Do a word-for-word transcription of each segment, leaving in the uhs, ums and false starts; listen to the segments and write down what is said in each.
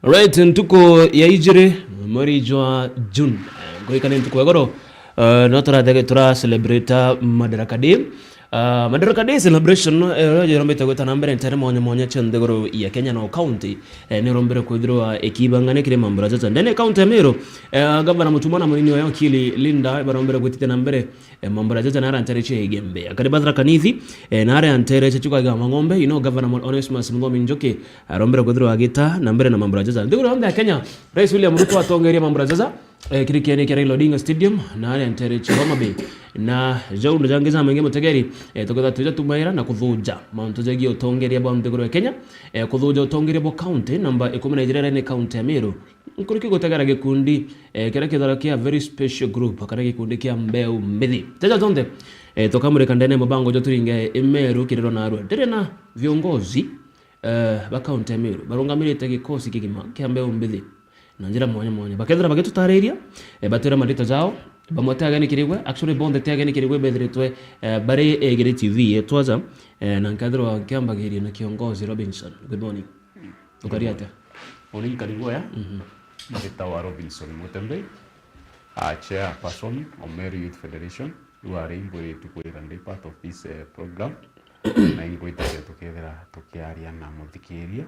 Right, ntuku ya ijiri mweri jwa June. Ngurikane ntuku ya goro, eh, no turathege tura celebrate Madaraka Day. Ah, Madaraka Day celebration, eh, iria irombete gwita na mbere ntere mwanya mwanya cia nthiguru ya Kenya na county, eh, ni irombere kwithirwa ikibang'ania kiri mambura jaja. Ndene county ya Meru, eh, gavana Mutuma na munini wayo Wakili Linda barombere gwitithia na mbere, eh, mambura jaja na aria ntere cia Igembe. Akari Bathara Kanithi, eh, na aria ntere cia Chuka ya Mang'ombe, you know, gavana Mo-, Onesmus Muthomi Njuki arombere kwithirwa agita na mbere na mambura jaja. Nthiguru yonthe ya Kenya, Rais William Ruto atongeria mambura jaja, eh, kiri kiene kia Raila Odinga Stadium, na aria ntere cia Homa Bay. Na jau na jangi jamaingi mutegeri, eh, tuketha twija tumaira na kuthuja mantu jegie utongeria bwa nthiguru ya Kenya, eh, kuthuja utongeria bwa county namba ikumi na ijiri, ni county ya Meru. Nkuruki gutegera gikundi, eh, kiria kithagwa kia very special group, kana gikundi kia mbeu mbithi. Teja jonthe, eh, tukamurika ndene mubango jo turinge i Meru kiriro narua. Ndiri na viongozi, eh, ba county ya Meru, barungamirite gikosi kigima kia mbeu mbithi na njira mwanya mwanya. Bakethira bagitutariria, eh, batwira marita jao, bamwe ti ageni kiri gwe, actually bonthe ti ageni kiri gwe, bethiritwe, eh, bari, eh, igiri T V yetu aja, eh, na nkethirwa nkiambagiria na kiongozi Robinson. Good morning. Ukari atia? Morning, Karigwea. Mhm. Mbitawa Robinson Mutembei, a chairperson of Meru Youth Federation. Riu ari ingwiritu kwithira ndi part of this, eh, program. Na ingwitire tukethira tukiaria na muthikiria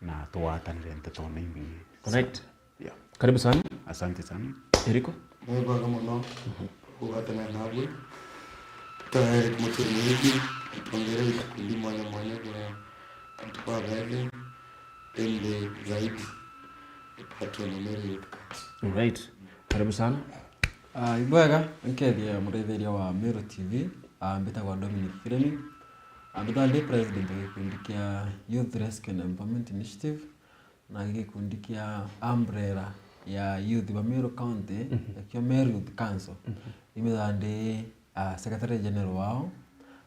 na tugwatanire ntetone imbingi. Correct. Yeah. Karibu sana. Asante sana. Eriko? Ni bwega mono kugwatanira nabwe. Ta Eric Muturi Mwingi, atongeria gikundi mwanya mwanya bwa antu babaethi, indi zaidi ni patron wa Meru Youth Council. Alright. Karibu sana. Ah, ibwega, nkethia murithiria wa Meru T V, ah, mbitagwa Dominic Kiremi. Ah, mbitagwa ndi president wa gikundi kia Youth Rescue and Empowerment Initiative. Na gikundi kia umbrella ya youth ba Meru County, mhm, ekio Meru Youth Council. Mhm. Imethaa ndi, ah, secretary general wao,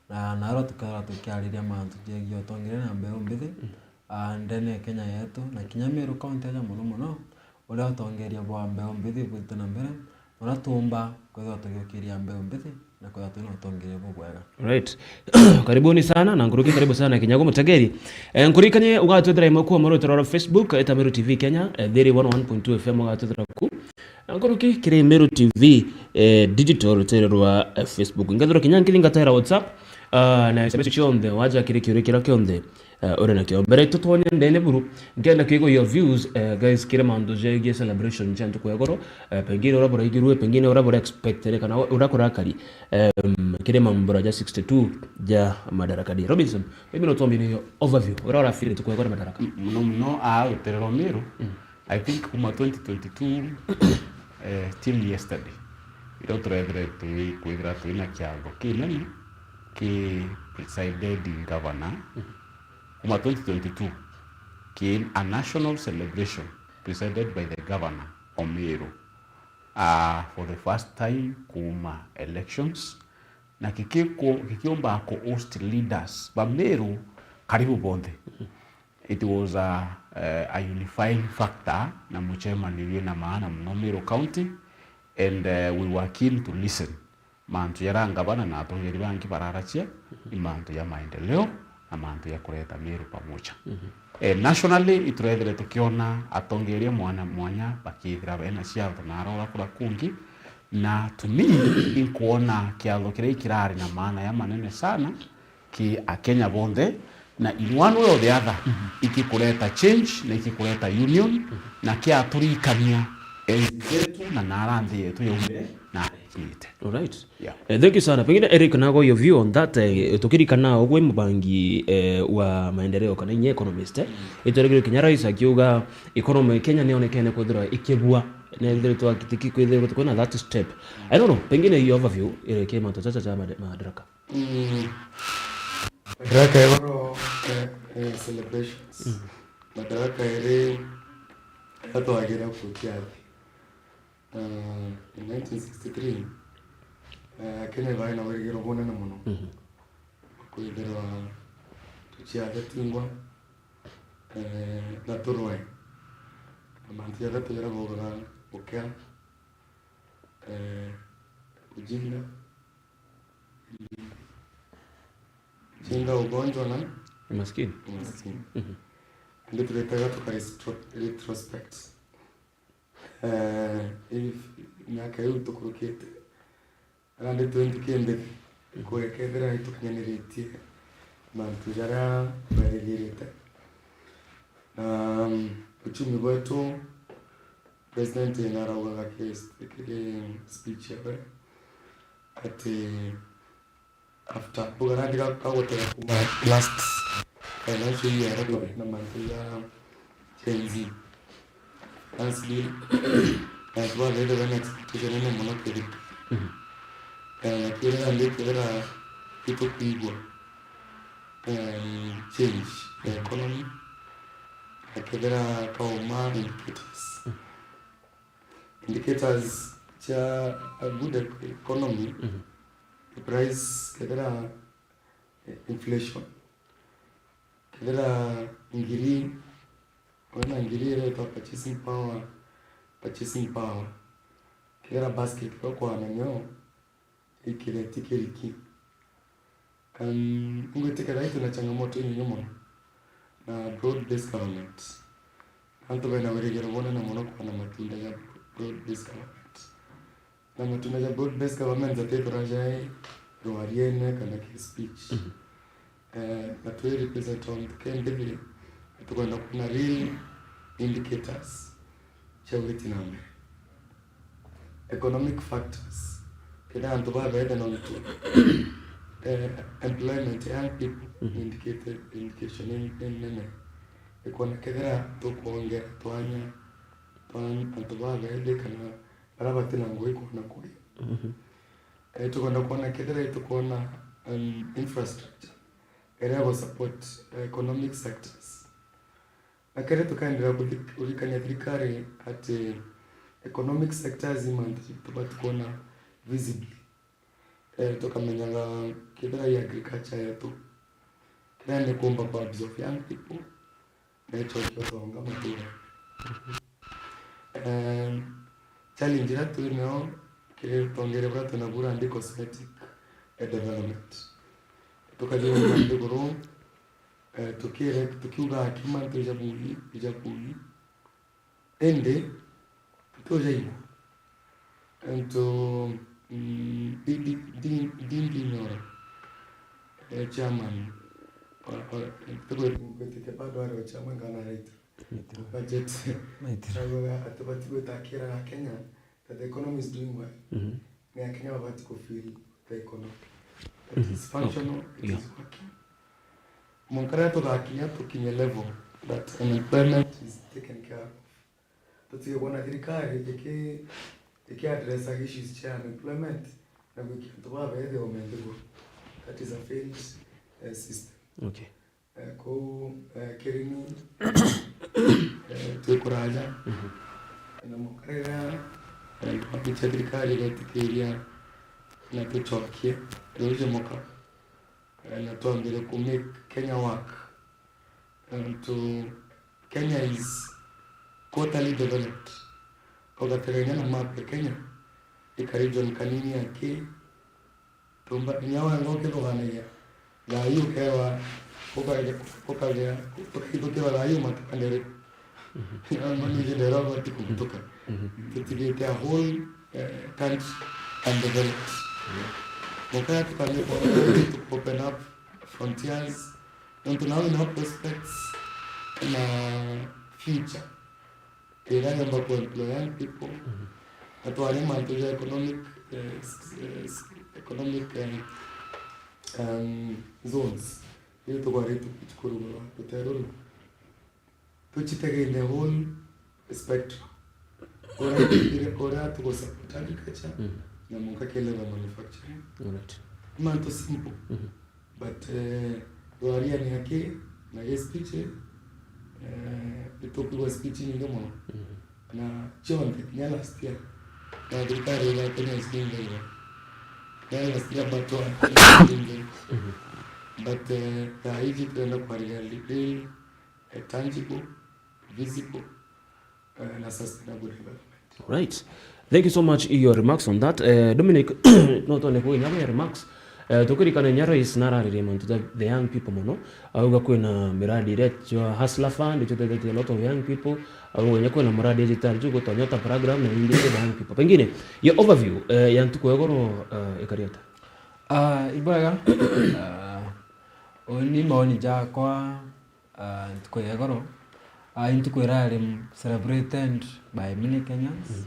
na narua tukethirwa tukiariria mantu jegie utongeria na mbeu mbithi, mhm, ah, ndene ya Kenya yetu, na kinya Meru County aja mono mono, uria utongeria bwa mbeu mbithi bwite na mbere, uria tuumba kwithirwa tugiukiria mbeu mbithi na kwithirwa twina utongeria bubwega. Right. Karibuni sana, na nkuruki karibu sana kinya gwe mutegeri. Eh, nkuririkanie ugatwethera imwe kuuma rwitwa rwa Facebook, eta Meru T V Kenya, eh, thiri one oh one point two F M ugatwethera ku. Na nkuruki kiri Meru T V, eh, digital rwitwa rwa, eh, Facebook. Ngethirwa kinya nkithingataira WhatsApp, ah, na S M S cionthe, waja kiri kiuria kiria kionthe, eh, uri nakio. Mbere tutonye ndene buru, nkenda kwigua your views, eh, guys, kiri mantu jegie celebration cia ntuku ya goro, eh, pengine uria buraigirue, pengine uria bura expected, kana uria kurakari, em, kiri mambura ja sixty-two ja Madaraka Day. Robinson, maybe no tuambie ni overview, uria urafeel ntuku ya goro Madaraka? M-, muno muno aa ruterero Meru, mm, I think kuma twenty twenty-two, eh, till yesterday, irio turethire twi-, kwithira twina kiatho kinene ki presided in governor, mm, kuma twenty twenty-two, ki a national celebration presided by the governor o Meru, ah, for the first time kuma elections, na kikiku-, kikiumba ku host leaders ba Meru karibu bonthe. It was a, eh, a unifying factor na mucemanio wina maana muno Meru County, and, eh, we were keen to listen. Mantu jaria ngavana na atongeri bangi bararachia ni mantu ja maendeleo na mantu ja kureta Meru pamoja. Mhm. Eh, nationally, iturethire tukiona atongeri mwanya mwanya bakithira bena ciatho na arora kura kungi, na to me, inkuona kiatho kiria kirari na maana ya manene sana ki Akenya bonthe, na in one way or the other, mhm, ikikureta change na ikikureta union, mhm, na kiaturikania enzi zetu na nara nthi yetu yaumire na arekinyite. Alright. Yeah. Eh, thank you sana. Pengine Eric, nago your view on that, eh, tukirikana ugwe mubangi, eh, wa maendeleo kana inye economist, eh? Mm. Itweregire kinya rais akiuga economy ya Kenya nionekene kwithirwa ikibua, na ithiritwe akitiki kwithirwa kwina that step. I don't know, pengine your overview, eh, kiri mantu chacha cha mad-, Madaraka. Mm. Madaraka ya goro, eh, eh, celebrations. Mm. Madaraka iri yatwagira kukia thi. Ah, in nineteen sixty-three, eh, Kenya ibae na wirigiro bunene muno. Mhm. Kwithirwa tuciathetingwa, eh, na turwae. Na mantu jathatu jaria baugaga gukea, eh, ujinga, Ujinga, ugonjwa na umaskini. Umaskini. Mhm. Nandi turetaga tuka retro-, retrospect. Eh, if miaka iu tukurukite, nandi twenty kindi, kureka ethira itukinyaniritie mantu jaria twerigirite. Na, um, uchumi bwetu, President naraugaga ki, ki speech yawe, ati after, mbuga nandi ga-, gagutega kuma last financial year, na mantu ya Gen Z. Finance bill, na twathithirwa na expectation nene mono kiri. Mhm. Eh, na kiri nandi kethira itukwigua, em, change ya economy, na kethira kauma indicators. Indicators cia a good economy, mhm, the price, kethira, eh, inflation. Kethira ngiri, wena ngiri iria itwa purchasing power, purchasing power. Kethira basket iria ukwana nio ikire ti kiriki. Um, ngwitikia thaa ii twina changamoto inyingi mono na broad based government. Antu bena wirigiro bunene mono kwana matunda ja broad based government. Na matunda ja broad based government jatithirwa jai rwariene kana ki speech. Mhm. Eh, na twi represent ontu ke ndithi, tukwenda kwona real indicators cia gwiti na mbere. Economic factors, kenda antu babeethe nontu, eh, employment ya young people, mhm, indicated, indication in, in nene. Ikwona kethira tukwongera twanya twa antu babeethe kana baria bati na ngugi kwona kuria. Mhm. Eh, tukwenda kwona kethira itukwona, um, infrastructure iria igusupport, eh, economic sectors. Na kethira tukaendelea kuthi-, kurikania thirikari ati economic sectors i mantu tubati kwona visibly. Eh, tukamenyaga kethira i agriculture yetu, kethira ni kumba ku absorb young people, na icokia utonga matura. Em, challenge iria twi nayo kiri rutongeere buria twi nabu nandi cosmetic, eh, development. Tukathithia nthiguru, eh, tukire-, tukiuga aki mantu ija buui, ija buui. Indi, tujaigua. Antu, mm, ndi, ndi, ndi, ndi, ndinyora, eh, chairman, wa, wa, tukwitikia bado ari o chairman kana araita. Maitiro. Budget. Maitiro. Araugaga ati bati gwita akiraga Kenya that the economy is doing well. Mhm. Ni Akenya babati ku feel the economy. That, mhm, is functional, okay, it, yeah, is working. Mwanka riria tugakinya tukinye level that unemployment is taken care of. Tutige kwona thirikari iki-, iki address issues cia unemployment na gwikia antu babethi o mendigwa. That is a failed, eh, system. Okay. Eh, kou, eh, kirimi, eh, twi kuraja. Mhm. Na mwanka riria, eh, gavumenti ya thirikari igetikiria na tucokie, riu iji mwanka, eh, na twambire ku make Kenya work. Antu Kenya is quarterly developed. Ugategania na map ya Kenya, ika region kanini aki, tumba, inya wanga ukithuganagia, thaa ii ukewa, ukagia, ukagia, tukaithukirwa thaa ii matuka ndere. Mhm. Inya wanga nije ndera ubati kubutuka. Mhm. Tutigite a whole, eh, country undeveloped. Yeah. Mukaya tukambia ku open up frontiers, nontu now ina prospects na future iria yomba ku employ young people. Mhm. Na twaria mantu ja economic, eh, s-, eh, s-, economic, eh, um, zones. Iu tukwari tukurugura rutere ruru. Tucitegere the whole spectrum. Uria, uria tugusupport agriculture, mm, na mwanka ki leather manufacturing. Alright. Ni mantu simple. Mhm. But, eh, twariania ki na gi speech, eh, nitukwigua speech nyingi mono. Mhm. Na cionthe, kinya last year, na thirikari igatenya ciingi. Kinya last year, but ciingi. Mhm. But, eh, thaa iji turenda kwariria real, eh, tangible, visible, eh, na sustainable development. Alright. Thank you so much, your remarks on that. Eh, Dominic, no twone kwa inya ya remarks. Eh, tukirikana inya rais nararirie mantu ja the young people mono, auga kwina miradi iria jwa Hustler Fund, icio itethetie a lot of young people, auga inya kwina muradi ejitari juu gutonyota program na ingi the young people. Pengine, your overview, eh, ya ntuku ya igoro, eh, ikari atia? Ah, ibwega. Ah, uni maoni jakwa, ah, ntuku ya igoro, ah, i ntuku irari celebrated by many Kenyans. Mm.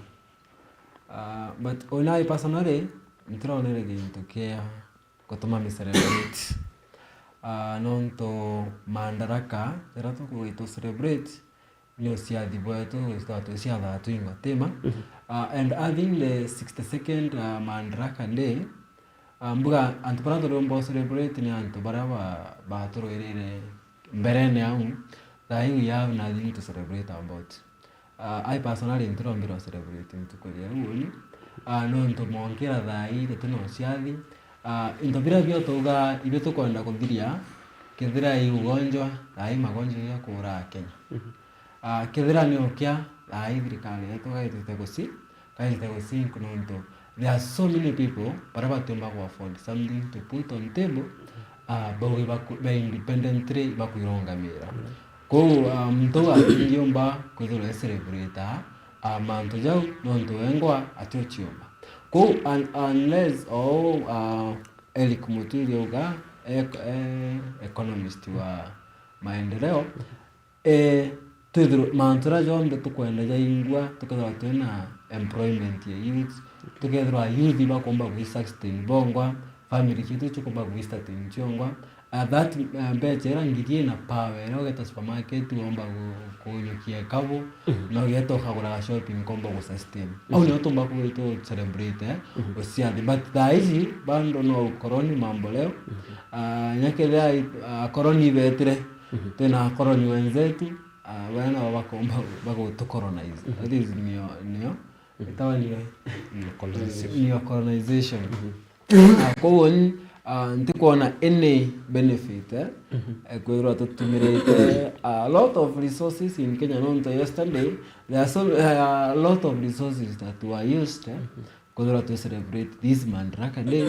Ah, but uni personally, ntironere gintu kia gutuma mi celebrate. Ah, nontu Madaraka, jaria tugwita celebrate, ni uciathi bwetu, gwitwa twiciathaa twingwa, tima? Mhm. Ah, and having the sixty-second, ah, Madaraka Day, ah, mbuga antu baria turiumba celebrate ni antu baria ba-, baturwirire mberene au. Thaa ii we have nothing to celebrate about. Ah, I personally ntirombirwa celebrate ntuku iria iu uni. Ah, nontu mwankira thaa ii tutina uciathi. Ah, into biria bio tuuga ibio tukwenda kuthiria, kethira i ugonjwa, thaa ii magonjwa ja kuuraa Kenya. Mhm. Ah, kethira ni ukia, thaa ii thirikari yetu gaitite guci-, gaitite gucinq nontu there are so many people baria batiumba ku afford something to put on table, ah, bauge baku-, be independently bakwirungamira. Mm. Kou, ah, muntu uu atingiumba kwithirwa e celebrate, ah, mantu jau nontu wengwa atiuciumba. Kou un-, unless ou, ah, Eric Muturi auga, e-, e-, economist wa maendeleo, eh, twithirwe mantu jaria jonthe tukwenda jaingwa, tukethirwa twina employment ya youth, tukethirwa youth bakomba gwi sustain bongwa, family cietu cikomba gwi sustain ciongwa, ah, that, ah, mbeca iria ngiri ina power iria ugeta supermarket womba gu-, kunyukia ikabu, mhm, na ugeta ukagura ga shopping komba gu sustain. Au, mhm, nio tumba kugwita celebrate, eh, mhm, uciathi. But thaa ici bando no ukoroni mambo leo. Mhm. Ah, nyakethira, ah, akoroni ibetire, mhm, twina akoroni wenzetu, ah, baria nabo bakomba bagutucolonize. Mhm. That is neo, neo, mhm, itawa neo? Neo colonization. Neo colonization. Mhm. Ah, koguo ni, ah, ntikwona any benefit, eh, mhm, eh, kwithirwa tutumirite a lot of resources in Kenya, nontu yesterday, there are so, uh, a lot of resources that were used, eh, mhm, kwithirwa tu celebrate this Madaraka Day,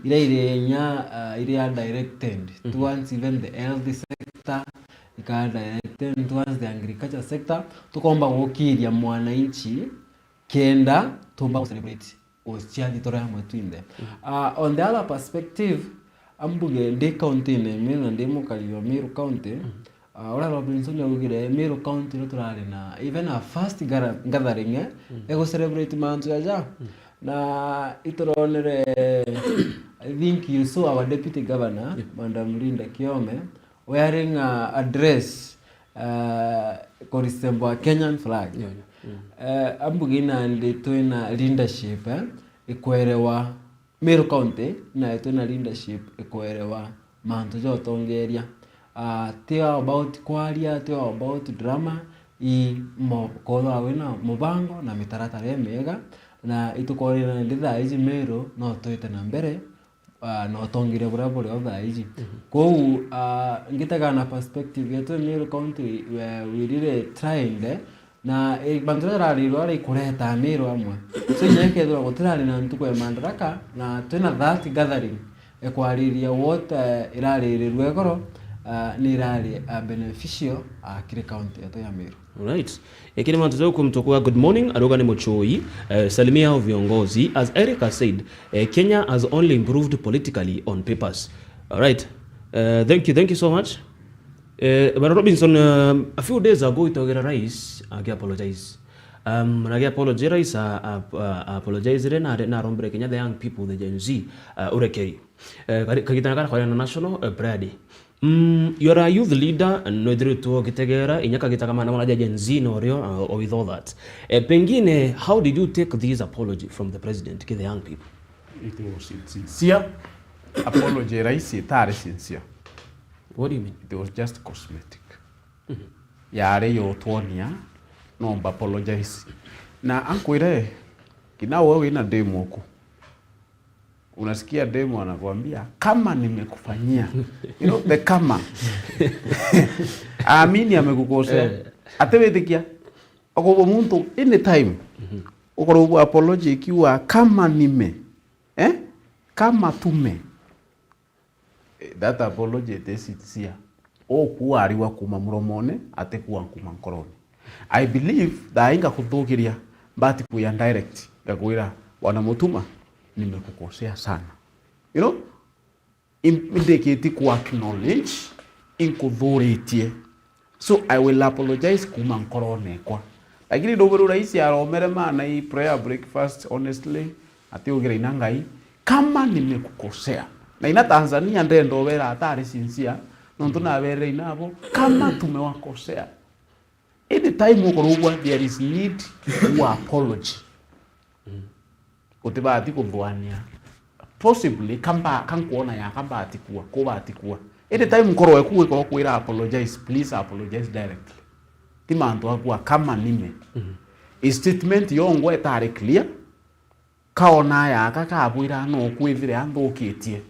iria iri inya, ah, iria directed, mhm, towards even the health sector, ika directed towards the agriculture sector, tukomba gukiria mwananchi kenda tumba gu celebrate uciathi turi amwe twinthe. Mhm. Ah, on the other perspective, ambuge ndi county-ini imwe na ndi mukari wa Meru County, mhm, ah, uria Robinson augire, Meru County rio turari na even a first gara-, gathering, eh, mhm, ya gu celebrate mantu jaja. Mhm. Na ituronere, I think you saw our deputy governor, yeah, Madam Linda Kiome, wearing a, a dress, uh, ku resemble a Kenyan flag. Yeah, yeah. Mm. Eh, ambuge nandi twina leadership, eh, ikwerewa Meru County, nayo twina leadership ikwerewa mantu ja utongeria. Ah, ti about kwaria, ti about drama, i mo-, kwithirwa wina mubango na mitaratara imiega, na itukorire nandi thaa iji Meru no twite na mbere, ah, na utongeria buria buri o thaa iji. Mhm. Kwou, ah, ngitega na perspective yetu Meru County, we, we really tried, eh, na, eh, mantu jaria jararirwe ari kureta Meru amwe. So, inya ikethirwa gutirari na ntuku ya Madaraka, na twina that gathering, eh, kwariria what, eh, iraririrwe igoro, ah, ni irari a beneficial, ah, kiri county yetu ya Meru. Alright. Ikiri mantu jau kumtukua, good morning, aruga ni Muchui, eh, salimia hao viongozi. As Eric has said, eh, Kenya has only improved politically on papers. Alright. Eh, thank you, thank you so much. Eh, Bwana Robinson, um, a few days ago itogera rais agi apologize. Um, na agi apology rais a, a, a, apologizire na, na arombere Kenya the young people, the Gen Z, uh, urekeri. Eh, kari-, kagitana kara kwa na National, eh, Prayer Day. Mm, you are a youth leader, and nwithiritwo ugitegera inya kagita kama na mwana ja Gen Z no rio, uh, or with all that. Eh, pengine, how did you take this apology from the president ki the young people? It was insincere. Apology rais itari sincere. What do you mean? It was just cosmetic. Mhm. Yari yo twonia, no mba apologize. Na ankwire, kina we wina demu uku. Unasikia demu anakuambia, "Kama nimekufanyia." You know, the kama. Aamini amekukosea. Eh. Ati witikia. Okorwo muntu anytime, mhm, okorwo apology ikiuga, "Kama nime." Eh? "Kama tume." Eh, that apology it is sincere. Ukuu arigwa kuuma muromone, atikua kuuma nkorone. I believe thaa ii ngakuthukiria, mbati kuya direct, ngakwira, "Bwana Mutuma, nimekukosea sana." You know? Im-, ndikiti ku acknowledge, inkuthuritie. So I will apologize kuuma nkorone ekwa. Lakini nduburu raisi aromere maana i prayer breakfast, honestly, atiugira ina Ngai, kama nimekukosea. Na ina Tanzania ndenda ubera atari sincere, nontu naberire inabo, kama tumewakosea. Anytime ukorogwa, there is need for apology. Utibati kuthwania. Possibly, kamba, kankwona ya kambati kuwa, kubati kuwa. Anytime nkoro eku ikorwo kwira apologize, please apologize directly. Ti mantu akua kama nime. I statement yongwa itari clear, kaona yaka kabwira no kwithire anthukitie.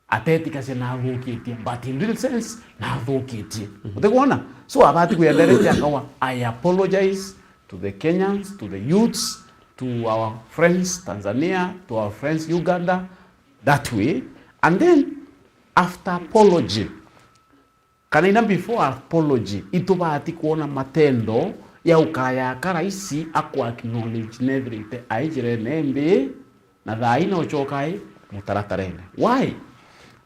Atetikacia nathukitie, but in real sense, nathukitie. Utikwona? So, abati kuya direct akawa, "I apologize to the Kenyans, to the youths, to our friends Tanzania, to our friends Uganda," that way. And then, after apology, kana ina before apology, itubati kwona matendo ya ukaya ka raisi aku acknowledge nethirite aijirene mbi, na thaa ii no ucoka i mutaratarene. Why?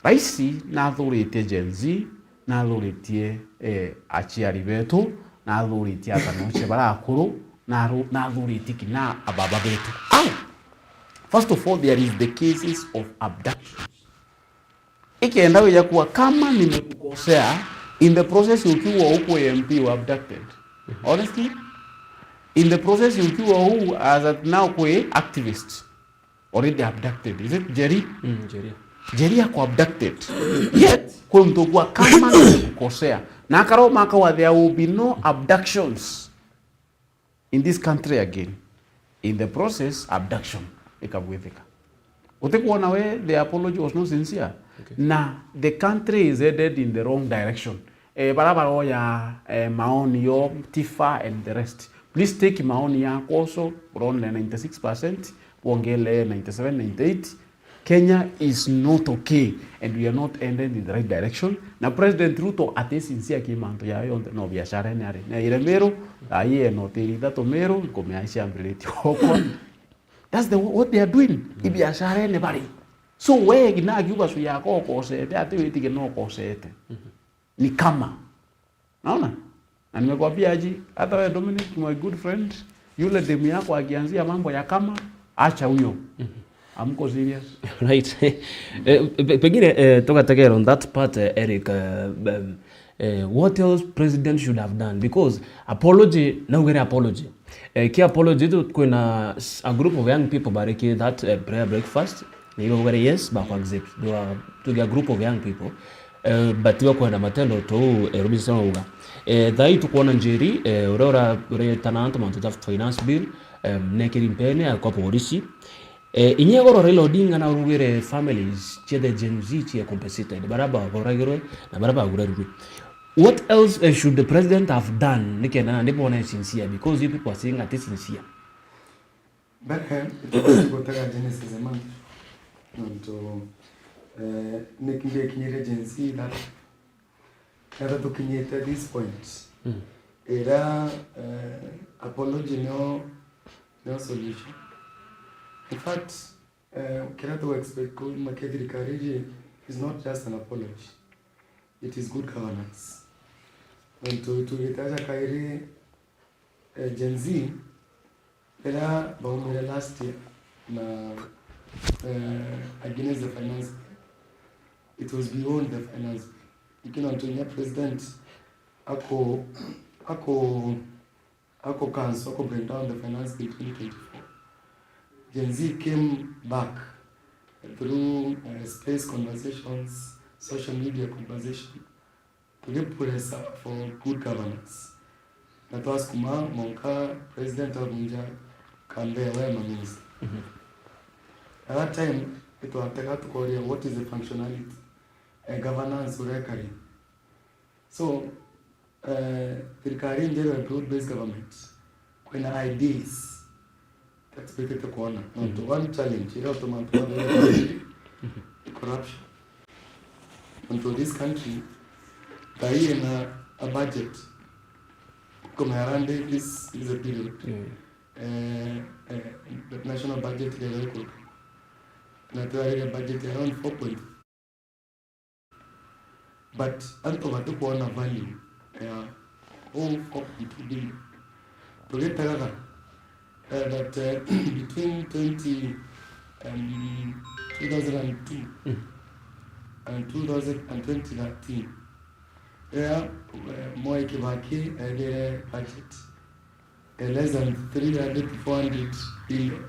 Raisi nathuritie Gen Z, nathuritie, eh, aciari betu, nathuritie atanoche baria akuru, na ru-, nathuritie kinya ababa betu. Au, first of all, there is the cases of abduction. Ikenda wija kuwa kama nimekukosea, in the process ukiwa huku M P were abducted. Honestly, in the process ukiwa huu as at now kwe activist already abducted. Is it Njeri? Mm, Njeri. Njeri ako abducted. Yet, kwe mtu kuwa kama nimekukosea. Na akaroma akawa there will be no abductions in this country again. In the process, abduction ikabwithika. Utikwona we, the apology was not sincere. Okay. Na the country is headed in the wrong direction. Eh, bara baroya, eh, maoni yo, Tifa and the rest. Please take maoni yako also, uronere ninety-six percent, wongele ninety-seven, ninety-eight. Kenya is not okay and we are not ending in the right direction. Na President Ruto ati sincere ki mantu yayo yonthe, no biashara ene ari. Na ire Meru, thaa ii ena hoteli ithatu Meru, nkumea iciambiritie gukwa. That's the, what they are doing. I biashara ene bari. So we gina akiuga su yako ukosete, ati witige no ukosete. Ni kama. Naona? Na nimekwambia aji, hata wewe Dominic, my good friend, yule demu yako akianzia mambo ya kama, acha huyo. Amko serious. Right. Eh, pe-, pengine, eh, tugategera on that part, eh, Eric, eh, um, eh, what else president should have done? Because apology, naugere apology. Eh, ki apology tu, kwina s-, a group of young people bari ki that, eh, prayer breakfast. Nibo bari yes, ba ku accept. They were, to a group of young people. Eh, but bakwenda matendo tu, eh, Robinson auga. Eh, thaa ii tukwona Njeri, eh, uria ura-, uretana antu mantu ja finance bill, eh, nekiri mpene akwa polisi. Eh, inya igoro Raila Odinga naugire families cia the Gen Z cia compensated, bara baboragirwe na bara bagurarirwe. What else, eh, should the president have done? Nikenda nandi bone sincere, because you people are saying ati sincere. Mbere, itubati gutega Genesis Emmanuel. Nontu, eh, niki ngikinyire Gen Z that, nata tukinyite this point. Mm. Ira, eh, apology no, no solution. In fact, eh, kiria tu expect kuma ki thirikari iji is not just an apology. It is good governance. Nontu tugite aja kairi, eh, Gen Z, riria baumire last year na, eh, against the finance bill, it was beyond the finance bill. Lakini nontu inya president ako, ako, ako cancel, ako bring down the finance bill twenty twenty-four, Gen Z came back through, eh, space conversations, social media conversation, tugipressa for good governance. Na twasukuma mwanka president abunja kambe we maminista. Mhm. At that time, itwatega tukoria, what is the functionality? Eh, governance urekari. So, eh, thirikari njeru ya broad based government, kwina ideas that twitite kwona. Nontu one challenge iria utuma antu bathire ni corruption. Onto this country, thaii ina a budget. Kumea around this, this is a period. Mm. Eh, eh, national budget ya record. Na twarire budget around four point. But antu batikwona value ya all four point two billion. Tugitaraga, eh, that, eh, between twenty, um, two thousand and two Mm. and two thousand and twenty thirteen, yeah, eh, Mwai Kibaki ethire budget, eh, less than three hundred to four hundred billion.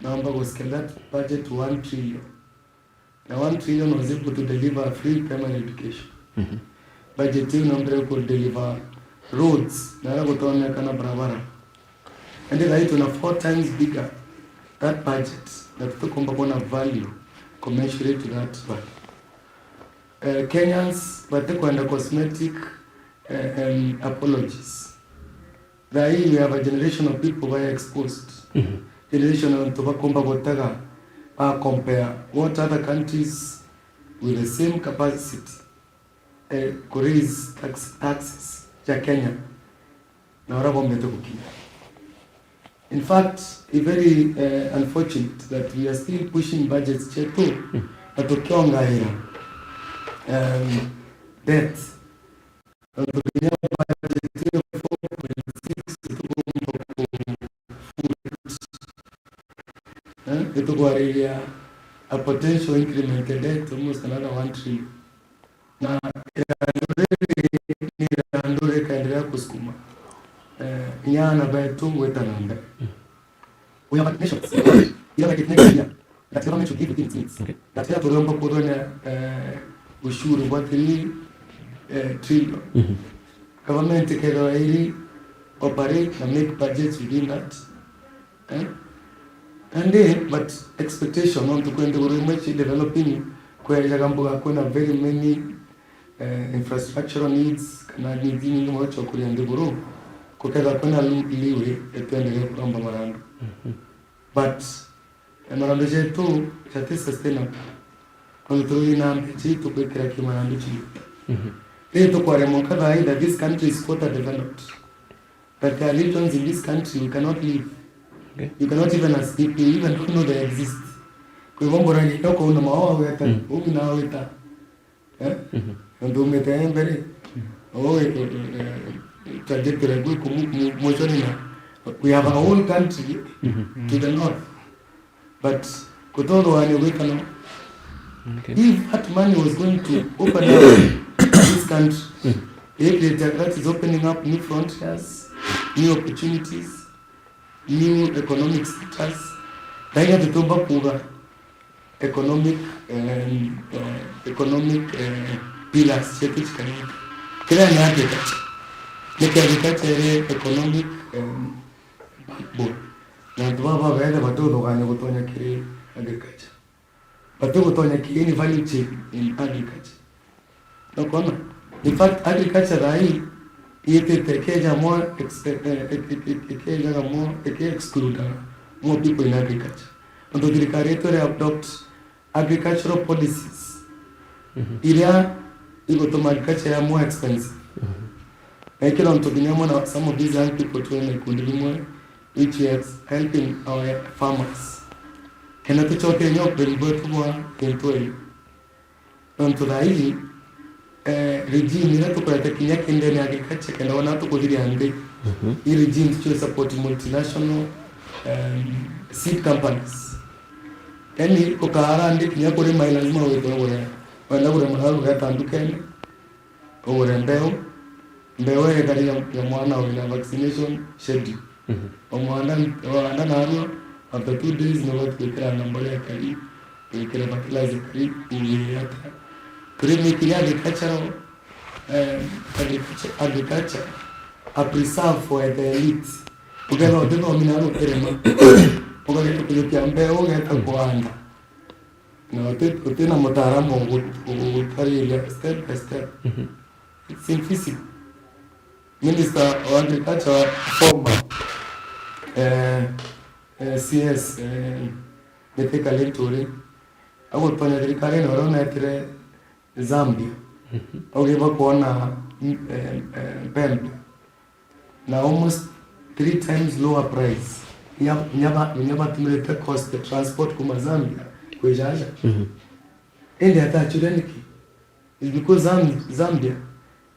Naomba gusikia that budget one trillion. Na one trillion was able to deliver free primary education. Mhm. Budget hiyo naomba ku deliver roads, na ara gutoneka na barabara. And then tuna four times bigger that budget, na tutikumba kuona value commensurate to that value. Eh, Kenyans batikwenda cosmetic, eh, um, apologies. Thaii we have a generation of people who are exposed. Mhm. Generation ya antu bakumba gutega, ba compare what other countries with the same capacity, eh, ku raise tax, taxes ya Kenya, na uria bombete gukinya. In fact, it's very, eh, unfortunate that we are still pushing budgets chetu, Mm. na tukiongaira, um, debt. Tontu kinya budget ya four point six tukumba ku-, eh, itukwariria a potential increment ya debt almost another one trillion. Na irandu riri ni irandu rikaendelea kusukuma, eh, inya ana betu gwita na mbere. We have nations. Ila like it next year. That government should give within its needs. Okay. That year turiomba kuthania, eh, ushuru bwa three, eh, trillion. Mhm. Government ikethirwa iri operate na make budgets within that. Eh? And then, but expectation, nontu kwi nthiguru imwe ci developing, kwejaga mbuga kwina very many eh, infrastructural needs, kana needs inyingi mono cia kuria nthiguru, kukethirwa kwina lu-, leeway ya twendelee kuromba marandu. Mhm. But, eh, marandu jetu jati sustainable. Kwani turi na mbeca ici tukwikira ki marandu ciu? Mhm. Riu tukwaria mwanka thaa ii that this country is quarter developed. But there are regions in this country we cannot live. Okay. You cannot even as-, you even don't know they exist. Kwa hivyo mbona ni ndio kuna maoa weta, Mm. umi na weta. Eh? Mhm. Ndio umete mbere. Oh, eh, eh, eh, trajectory ya kumu-, mu-, mwishoni na we have a whole country Mhm. to the north. But kutothwania gwikano. Okay. If that money was going to open up this country, Mm. if it, that is opening up new frontiers, new opportunities, new economic sectors, thaina tutumba kuga economic, um, uh, economic, uh, pillars cietu cikarite. Kiria ni agriculture. Niki agriculture iri economic, um, backbone. Na antu baba bethe batuthugaania gutonya kiri agriculture. Batigutonya ki any value chain in agriculture. Nokona? In fact, agriculture thaa ii yitite ikeja more ex-, eh, eh, ike-, ike-, ikejaga more, ike exclude more people in agriculture. Nontu thirikari yetu iri adopt agricultural policies Mhm. iria igutuma agriculture ya more expensive. Mhm. Na ikio nontu kinya mwana, some of these young people twina ikundi bimwe which is helping our farmers. Kenda tucoke inya ukurimi bwetu bwa gintu iu. Nontu thaa ii, eh, regime iria tukurete kinya ki ndene ya agriculture kenda wona tukuthiria nthi. Mhm. Ii regime cio support multinational, um, seed companies. Yaani, ukaara nthi kinya kurima i lazima withwe ugure. Wenda kurima nawe ugeta ndukene, ugure mbeu. Mbeu igari ya, ya mwana wina vaccination schedule. Mhm. Omwanda, wanda narua, after two days, nabo twikira nambole ya kari, twikira fertilizer kari, uwire ata. Turimi kinya agricultural, eh, agriculture, agriculture, a preserve for the elite. Ukethira utithomi na ukirima, ukageria kujukia mbeu, ugeta kuanda. Na uti-, utina mutaaramu ugu-, ugutwariria step by step. Mhm. It's invisible. Minister of Agriculture, former, eh, eh, C S, eh, Mithika Linturi, agutonya thirikari na uria unetire Zambia. Au giba kwona, mm, eh, eh, mpembe na almost three times lower price. Inya, inya ba, inya batumirite cost ya transport kuma Zambia kwi jaja. Indi atachuria niki? It's because Zam-, Zambia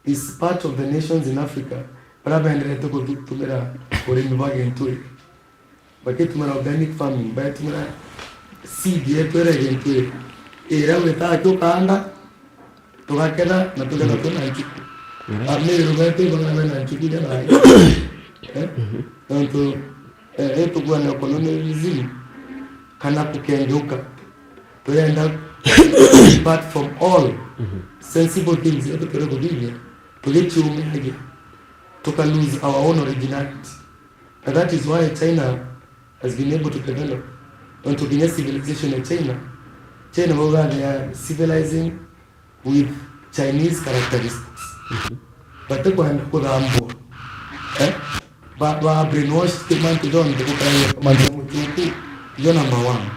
is part of the nations in Africa baria benderete gutumira urimi bwa gintu iri. Bagitumira organic farming, bagitumira seed yetu iria gintu iri. Iria witaga kiukanda, tugaketha na tuketha twina nchuku. Amiru betu ibanga bena nchuku iria nai. Eh? Nontu, eh, itukuwa na colonialism kana kukengeuka. Turenda depart from all sensible things iria tutire kuthithia, tugichiumagia, tuka lose our own originality. And that is why China has been able to develop. Nontu kinya civilization ya China, China bauga they are civilizing with Chinese characteristics. Batikwenda kuthambwa. Eh? Ba, ba brainwashed ki mantu jonthe gukarania mantu ja muchuku, jo number one.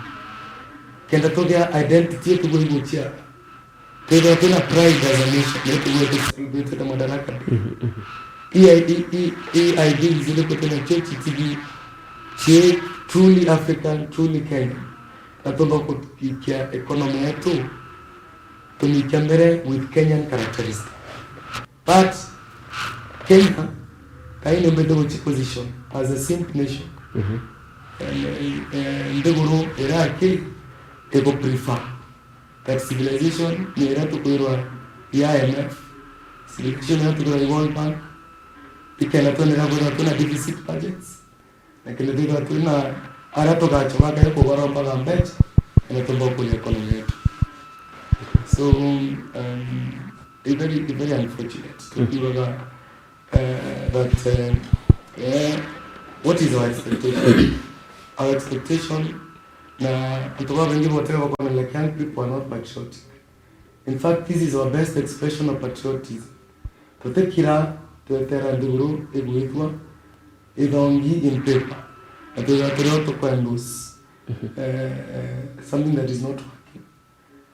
Kenda tugia identity yetu gwe iguchia. Twithira twina pride as a nation, niyo tugwete celebrate Madaraka Day. Ii, ii, ii, ii ideals iriku twina cio chitigi chi truly African, truly Kenyan? Na tumba kuikia economy yetu, tumikia mbere with Kenyan characteristics. But Kenya, kai niumbite guchi position as a simp nation. And, eh, nthiguru iria aki iku prefer that civilization ni iria tukwirwa i I M F, civilization iria tukwirwa i World Bank, ikenda twendera kwithirwa twina deficit budgets, na kenda twithirwa twina aria tugachoka kari kubarombaga mbecha, kenda tumba kuria economy yetu. So, um, it's very, it's very unfortunate. Tukiugaga, uh, that, uh, uh, what is our expectation? Our expectation, na antu babaingi bote bakwona like young people are not patriotic. In fact, this is our best expression of patriotism. Tutikira twetera nthiguru igwithua ithongi in paper. Na twithira turio tukwendus, uh, something that is not working.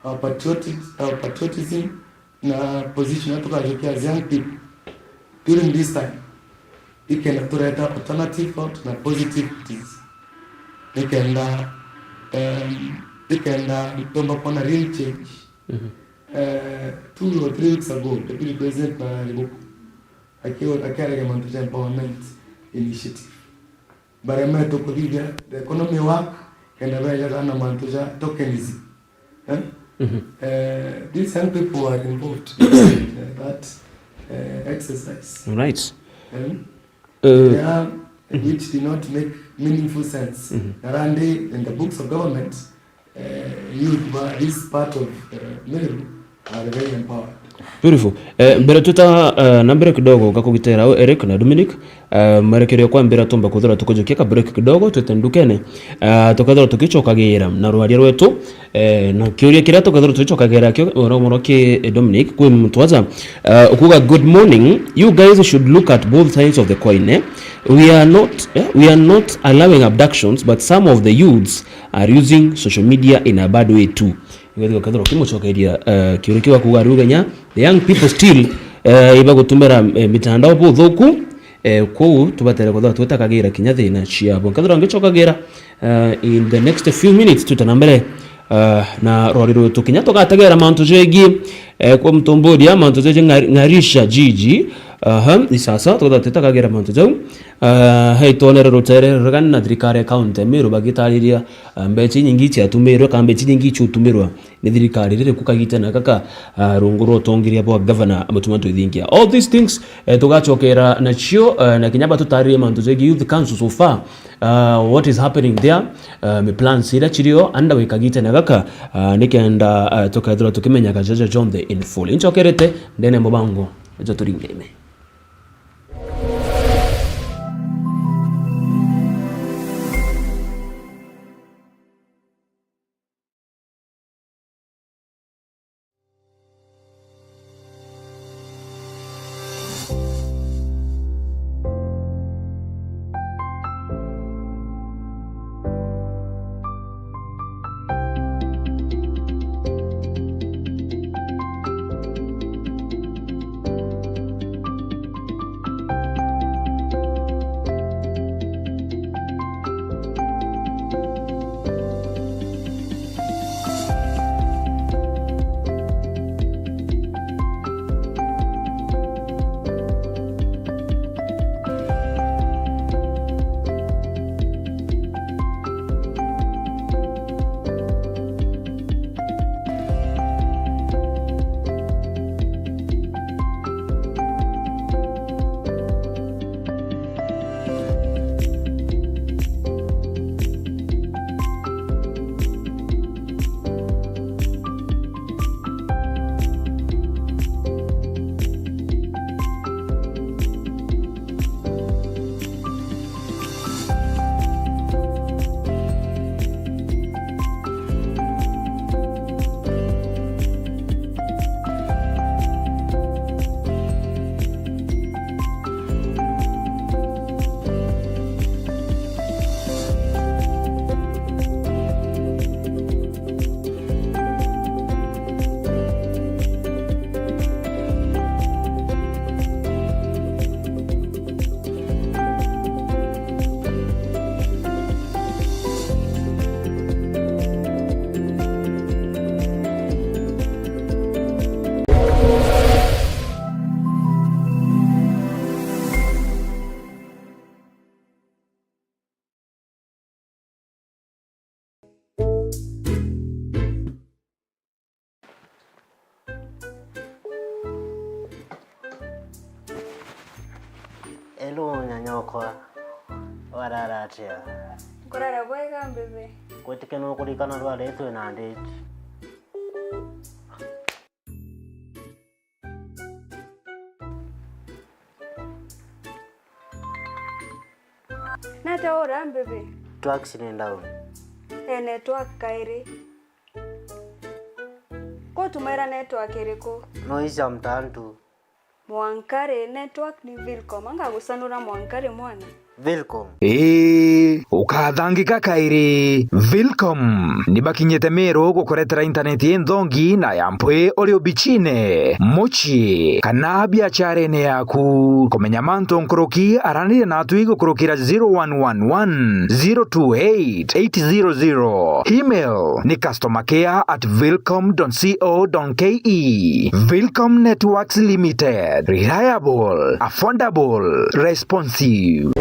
Our patriotic, our patriotism na position iria tukajukia as young people during this time, ikenda tureta alternative thought na positive ideas. Ikenda, um, ikenda tumba kuona real change. Eh, two or three weeks ago, Deputy President na Ribuku, aki-, akiaragia mantu ja empowerment initiative. Baria metu kuthithia the economy work, kenda bejaga na mantu ja tokenism. Eh? Eh, these young people are involved in, uh, that, uh, exercise. All right. Eh? Eh, yeah, which did not make meaningful sense. Na randi in the books of government, eh, youth ba this part of, eh, Meru are very empowered. Beautiful. Eh, mbere twita, eh, na mbere kidogo, ngakugitera we, Eric na Dominic, eh, mwerekerio kwa mbere tumba kuthira tukujukia ka break kidogo, twite ndukene, eh, tukethira tugicokagira na rwaria rwetu, eh, na kiuria kiria tukethira tugicokagira kio, oro moro ki, eh, Dominic, kwi mutwaza, eh, ukuga, "Good morning. You guys should look at both sides of the coin, eh? We are not, eh, we are not allowing abductions, but some of the youths are using social media in a bad way too." Igo tukethirwa kimucokeria, eh, kiuria kiu akuga riu kenya, the young people still, eh, ibagutumira, eh, mitandao buthuku, eh, kwou tubatere kwithirwa twitakagira kinya thina ciabo. Nkethirwa ngicokagira, eh, in the next few minutes, twite na mbere, eh, na rwari rwetu kinya tugategera mantu jegie, eh, kwa mutumburia, mantu jegie ng'ari-, ng'arisha jiji. Aha, ni sasa, tugathira twitakagira mantu jau. Eh, he itonere rutere ruregani na thirikari ya kaunti ya Meru bagitariria, eh, mbecha inyingi ciatumirwe, kana mbecha inyingi icutumirwa ni thirikari riri ku kagitene gaka, ah, rungu rwa utongeria bwa Governor Mutuma Ntwithingia. All these things, eh, tugacokera nacio, eh, na kinya batutaririe mantu jegie Youth Council so far, ah, what is happening there, ah, mi plans iria cirio under wi kagitene gaka, ah, nikenda, ah, tukethirwa tukimenyaga jaja jonthe in full. Incokerete ndene mubango jwa Turinge Ime. Kwa, warara atia? Nkurara bwega, mbibi. Gwitikia nukurikana rwari twi na ndiji. Nate ura, mbibi? Network ni down. E, network kairi. Kutumaira network iriku? No ici ya mtaani tu. Mwankari, network ni Vilcom. Anga gucanura Mwankari mwana? Vilcom. Ii, ukathangika kairi. Vilcom ni bakinyite Meru gukuretera intaneti inthongi na ya mpwi uri ubichine, mucii, kana biacharene yaku. Kumenya mantu nkuruki, araniria natwi gukurukira zero one one one, zero two eight, eight zero zero. Email ni customer care at vilcom dot co dot ke. Vilcom Networks Limited. Reliable, affordable, responsive.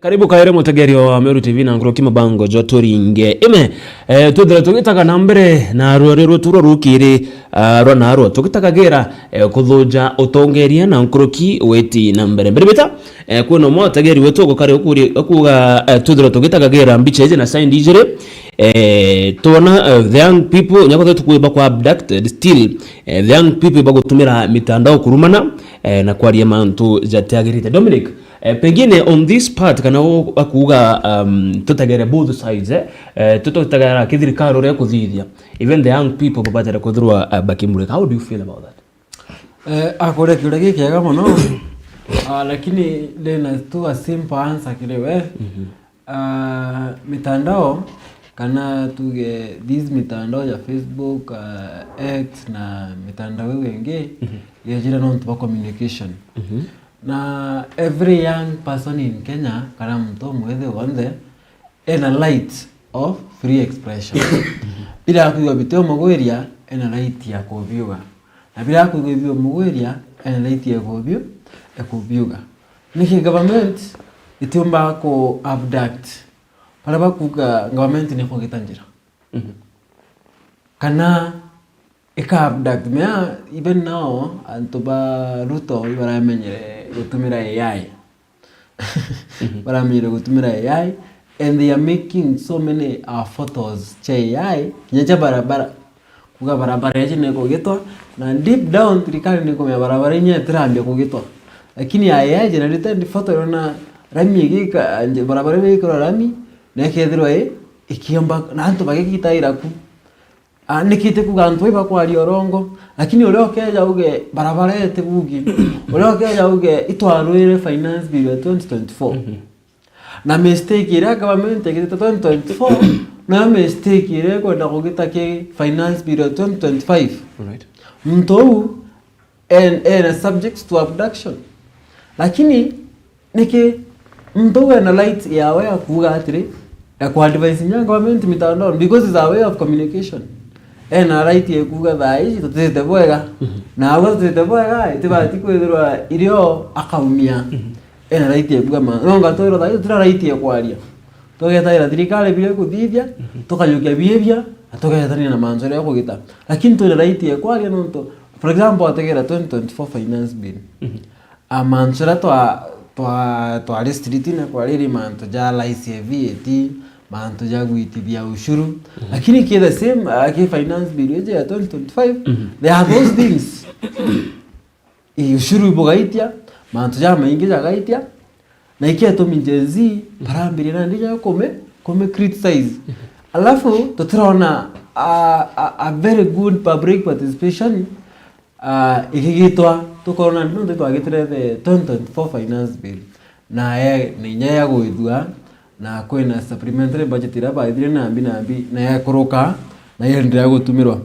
Karibu kairi mutegeri wa Meru T V na nkuruki mabango jwa turinge ime. Eh, twithire tugitaga na mbere na rwari rwetu rwa rukiri, ah, rwa narua tugitagagira, eh, kuthuja utongeria na nkuruki witi na mbere. Mbere bita, eh, kwina umwe utegeri wetu ugukari ukuri-, ukuga, eh, twithire tugitagagira mbicha iji na side ijiri. Eh, twona, eh, the young people, nyabo tukwiba kwa abducted still, eh, the young people bagutumira mitandao kurumana, eh, na kwaria mantu jatiagirite. Dominic, eh, pengine on this part, kana u-, akuuga, um, tutegere both sides, eh, eh, tu-, tutegera kithirikari uria kuthithia, even the young people babatere kwithirwa, eh, bakimurika. How do you feel about that? Eh, akuria kiuria gikiega mono. Ah, lakini ndina tu a simple answer kiri we. Mhm. Ah, mitandao, kana tuge this mitandao ya Facebook, ah, X na mitandao iu ingi, mhm, yejire nontu bwa communication. Mhm. Na every young person in Kenya, kana muntu umwithe wonthe, ena right of free expression. Birakwigua biti umugwiria, ena right ya kubiuga. Na birakwigua biumugwiria, ena right ya kubiu-, ya kubiuga. Niki government itiumba ku abduct baria bakuuga government ni kugita njira? Mhm. Kana ika abduct, mea even now antu ba Ruto ibaramenyere gutumira A I. Mhm. Baramenyere gutumira A I, and they are making so many, uh, photos cia A I, kinya cia barabara. Kuga barabara iji ni kugitwa, na deep down thirikari ni kumenya barabara inya itirambia kugitwa. Lakini A I generated photo irona rami igika-, nje-, barabara iu igikirwa rami, na ikethirwa i-, ikiomba, na antu bagigitaira ku. Ah, niki ti kuga antu bai bakwaria urongo, lakini uria ukeja uge barabara iti bugi, uria ukeja uge itwarwire finance bill ya twenty twenty-four. Mhm. Na mistake iria government igitite twenty twenty-four, nayo mistake iria ikwenda kugita ki finance bill ya twenty twenty-five. Alright. Muntu uu en-, ena subject to abduction. Lakini niki muntu uu ena right yawe ya kuuga atiri, ya ku advise nya government mitandaoni, because it's a way of communication. Ena right ya kuuga thaa ici tutite bwega. Mhm. Na agwe tutite bwega, itibati kwithirwa irio akaumia. Mhm. Ena right ya kuuga ma-, no ngatwirwa thaa ici tutira right ya kwaria. Tugetaira thirikari biria ikuthithia, mhm, tukajukia biria, na tugetania na mantu jaria jukugita. Lakini twina right ya kwaria nontu, for example, ategera twenty twenty-four finance bill. Mhm. A mantu jaria twa, twa, twari street-ini kwariri mantu ja rais ya V A T, mantu ja gwitithia ushuru. Mhm. Lakini ki the same, uh, ki finance bill iji ya twenty twenty-five, mhm, there are those things. I ushuru ibugaitia, mantu jamaingi jagaitia, na ikio itumi Gen Z barambiria nandi ja kume, kume criticize. Alafu tutirona a, a, a very good public participation, ah, igigitwa, tukorwo nandi nontu twagitire the twenty twenty-four finance bill. Na e, na inya ya gwithua, na kwina supplementary budget iria baithire nambi nambi na yakuruka na yenderea gutumirwa.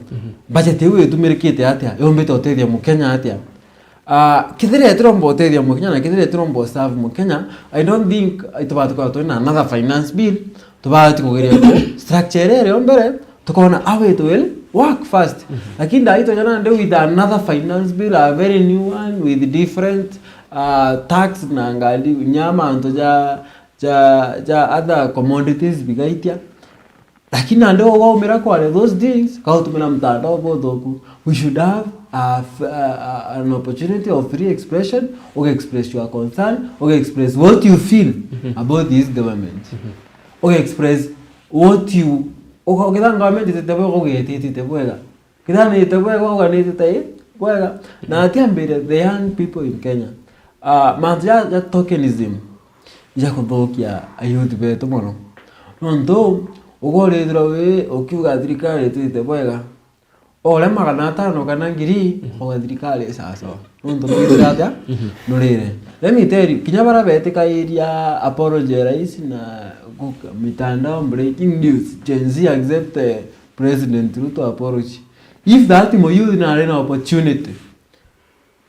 Budget iu itumirikite atia? Yumbite utethia Mukenya atia? Ah, kethira itiromba utethia Mukenya na kethira itiromba userve Mukenya, I don't think itubati kwithirwa twina another finance bill, tubati kugeria ku structure iria iri o mbere, tukona how it will work first. Lakini ndai twejana ndi with another finance bill, a very new one with different, ah, tax na ngandi nya mantu ja, ja, ja other commodities bigaitia. Lakini nandi ugwaumira kwaria those things, kautumira mtandao buthuku. We should have a, f- a, a, an opportunity of free expression, uge express your concern, uge express what you feel about this government. Uge express what you, uga- ukithanga government itite bwega, uge itite bwega. Kethira ni ite bwega, uga ni ite bwega. Na atiambire the young people in Kenya. Ah, mantu ja, ja tokenism, ja kuthukia a youth betu mono. Nontu, ugorithirwa wi ukiuga thirikari itite bwega, ore magana atano kana ngiri, uga thirikari i sawa sawa. Nontu nuthire atia? Nurire. Let me tell you, kinya bara betikairia apology ya rais na gu- mitandao, breaking news, Gen Z accept, eh, President Ruto apology. If that muyouth nari na opportunity,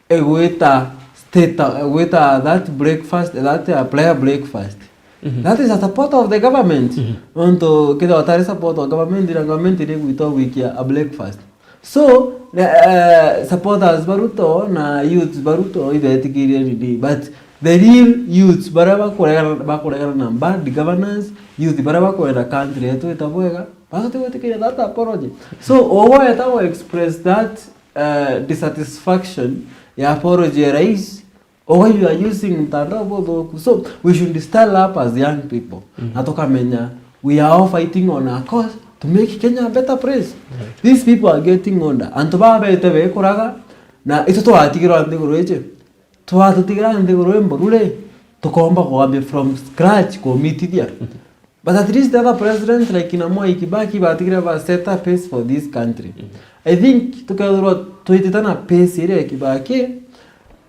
egwita state, egwita that breakfast, that, uh, prayer breakfast. That is a support of the government. Nontu kethira utari support of government, na government ni gwita gwikia a breakfast. So, the, uh, supporters ba Ruto na youths ba Ruto ibetikirie nini, but the real youths baria bakuregana, bakuregana na bad governance, youth baria bakwenda country yetu ita bwega, baso tigwitikiria that apology. So, ugweta gu express that, uh, dissatisfaction ya apology ya rais, or you are using mtandao buthuku. So, we should stand up as young people. Na tukamenya, we are all fighting on our cause to make Kenya a better place. These people are getting older. Antu baa bete bekuraga, na itu twatigirwa nthiguru iji. Twatutigira nthiguru imboru ri, tukomba kwambia from scratch kumitithia. But at least the other president, like kina Mwai Kibaki, batigire ba set a pace for this country. I think tukethirwa twitite na pace iria ya Kibaki,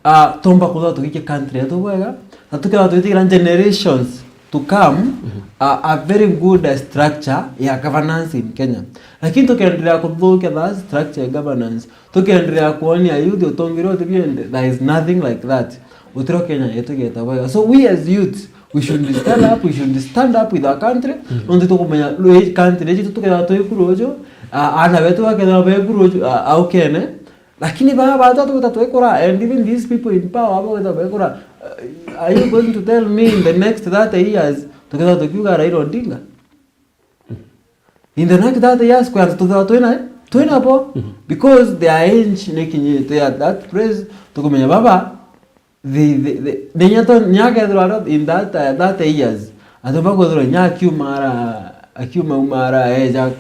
ah, tomba kuthirwa tugikia country yetu bwega, na tukethirwa twitigira generations to come, a, a very good, uh, structure ya governance in Kenya. Lakini tukiendelea kuthukia that structure ya governance, tukiendelea kuonia youth utongire uti biende, there is nothing like that. Utiro Kenya yetu igeta bwega. So we as youths, we should stand up, we should stand up with our country. Nontu tukumenya, rwi country yetu tukethirwa twi kuru uju, a, ana betu bakethirwa be kuru uju, a, aukene. Lakini baa batu twita twikura, and even these people in power, abo beta bekura, uh, are you going to tell me in the next thirty years, tukethirwa tukiuga Raila Odinga? In the next thirty years, kwenda tuthirwa twina, twina bo? Because their age ni kinyite at that place, tukumenya baba, the, the, the, ninya to, ninya kethirwa in that, uh, thirty years, atomba kwithirwa nya akiuma ara, akiuma uma ara eja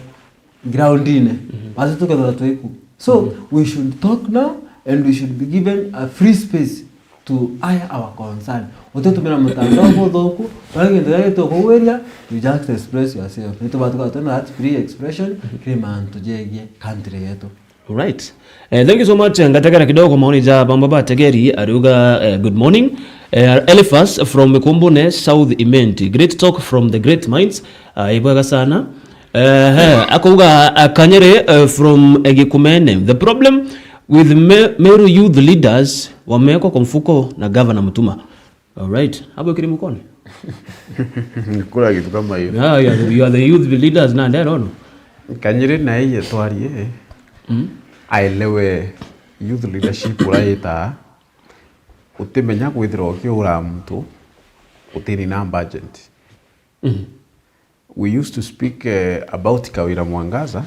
ground-ine, basi tukethirwa twiku. So, we should talk now and we should be given a free space to air our concern. Utitumira mutandao buthuku, na gintu giria gitukuwiria, you just express yourself. Nitubati kwithirwa twina that free expression kiri mantu jegie country yetu. Right. Eh, thank you so much. Ngategera kidogo maoni ja bamba bategeri, ariuga, eh, good morning. Eh, Eliphas from Mikumbune, South Imenti. Great talk from the great minds. Ah, ibwega sana. Eh, he, akauga, ah, Kanyere, eh, from, eh, Gikumene. The problem with Me-, Meru youth leaders, wamewekwa kwa mfuko na Governor Mutuma. All right. Abo kiri mukone. Kura gitu kama hiyo. Yeah, yeah, you are the youth leaders na ndero no. Kanyere na yeye twarie. Mm. Aelewe youth leadership uraita. Utimenya kwithirwa ukiura muntu utini na budget. Mm. We used to speak, eh, about Kawira Mwangaza,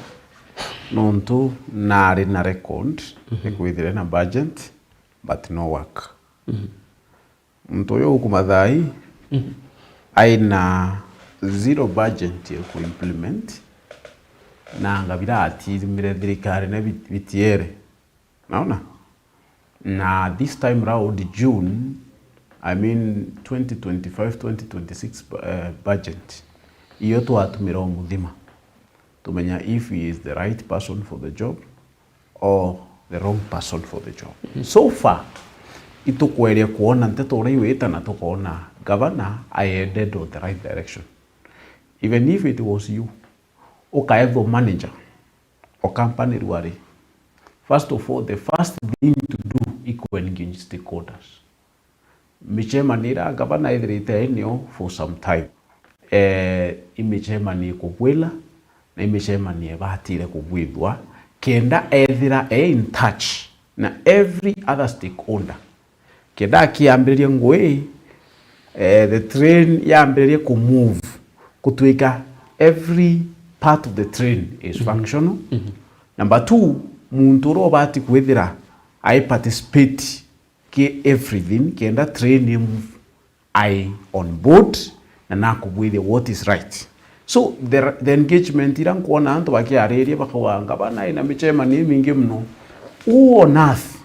nontu nari na record, mhm, ekwithire na budget, but no work. Mhm. Muntu uyu ukumathai, mhm, aina zero budget ya ku implement, na ngabira atimire thirikari na bit-, bitiere. Naona? Na this time round, June, I mean, twenty twenty-five, twenty twenty-six bu-, eh, budget, iyo twatumira umuthima. Tumenya if he is the right person for the job or the wrong person for the job. Mhm. So far, itukweria kuona nteto uria iwita na tukoona governor aended on the right direction. Even if it was you, ukaethwo manager o company ruari, first of all, the first thing to do i ku engage stakeholders. Micemanio iria gavana ethirite ainio for some time, eh, i micemanio ikubwila na i micemanio ibatire kubwithwa, kenda ethira e in touch na every other stakeholder, kenda akiambiriria ngui, eh, the train yambiririe ku move kutwika every part of the train is functional. Number two, muntu uria ubati kwithira ai participate ki everything, kenda train i move, ai on board na nakubwithia what is right. So the, the engagement ira nkwona antu bakiariria bakauga ngavana ina micemanio imingi muno, who on earth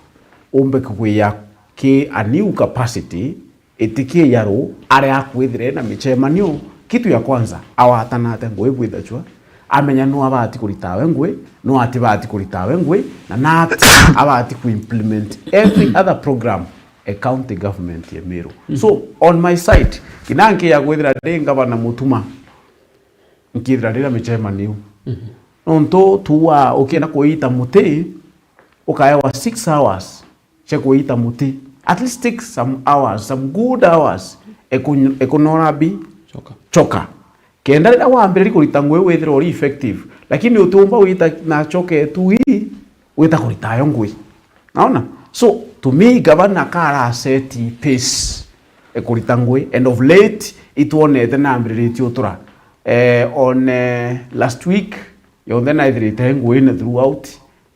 umbe kugwia ki a new capacity itikie yaru aria akwithire na micemanio? Kitu ya kwanza, awatanate ngui bwithachwa, amenya nu abati kuritawe ngui, nu atibati kuritawe ngui, na nati abati ku implement every other program a county government ya Meru. So on my side, kina nkia kwithira ndi ngavana Mutuma, nkithira ndina micemanio. Nontu tuwa ukienda kuita muti, ukaewa six hours cia kuita muti. At least take some hours, some good hours, eku-, ekunora bi choka. Kenda riria wambiriria kurita ngui withirwa uri effective, lakini utiumba wita na choke tu ii wita kurita yo ngui. Naona? So, to me, gavana kara set pace e kurita ngui. And of late, itwonete na ambiriritie utura. Eh, on, eh, last week, yonthe naithirite nguine throughout,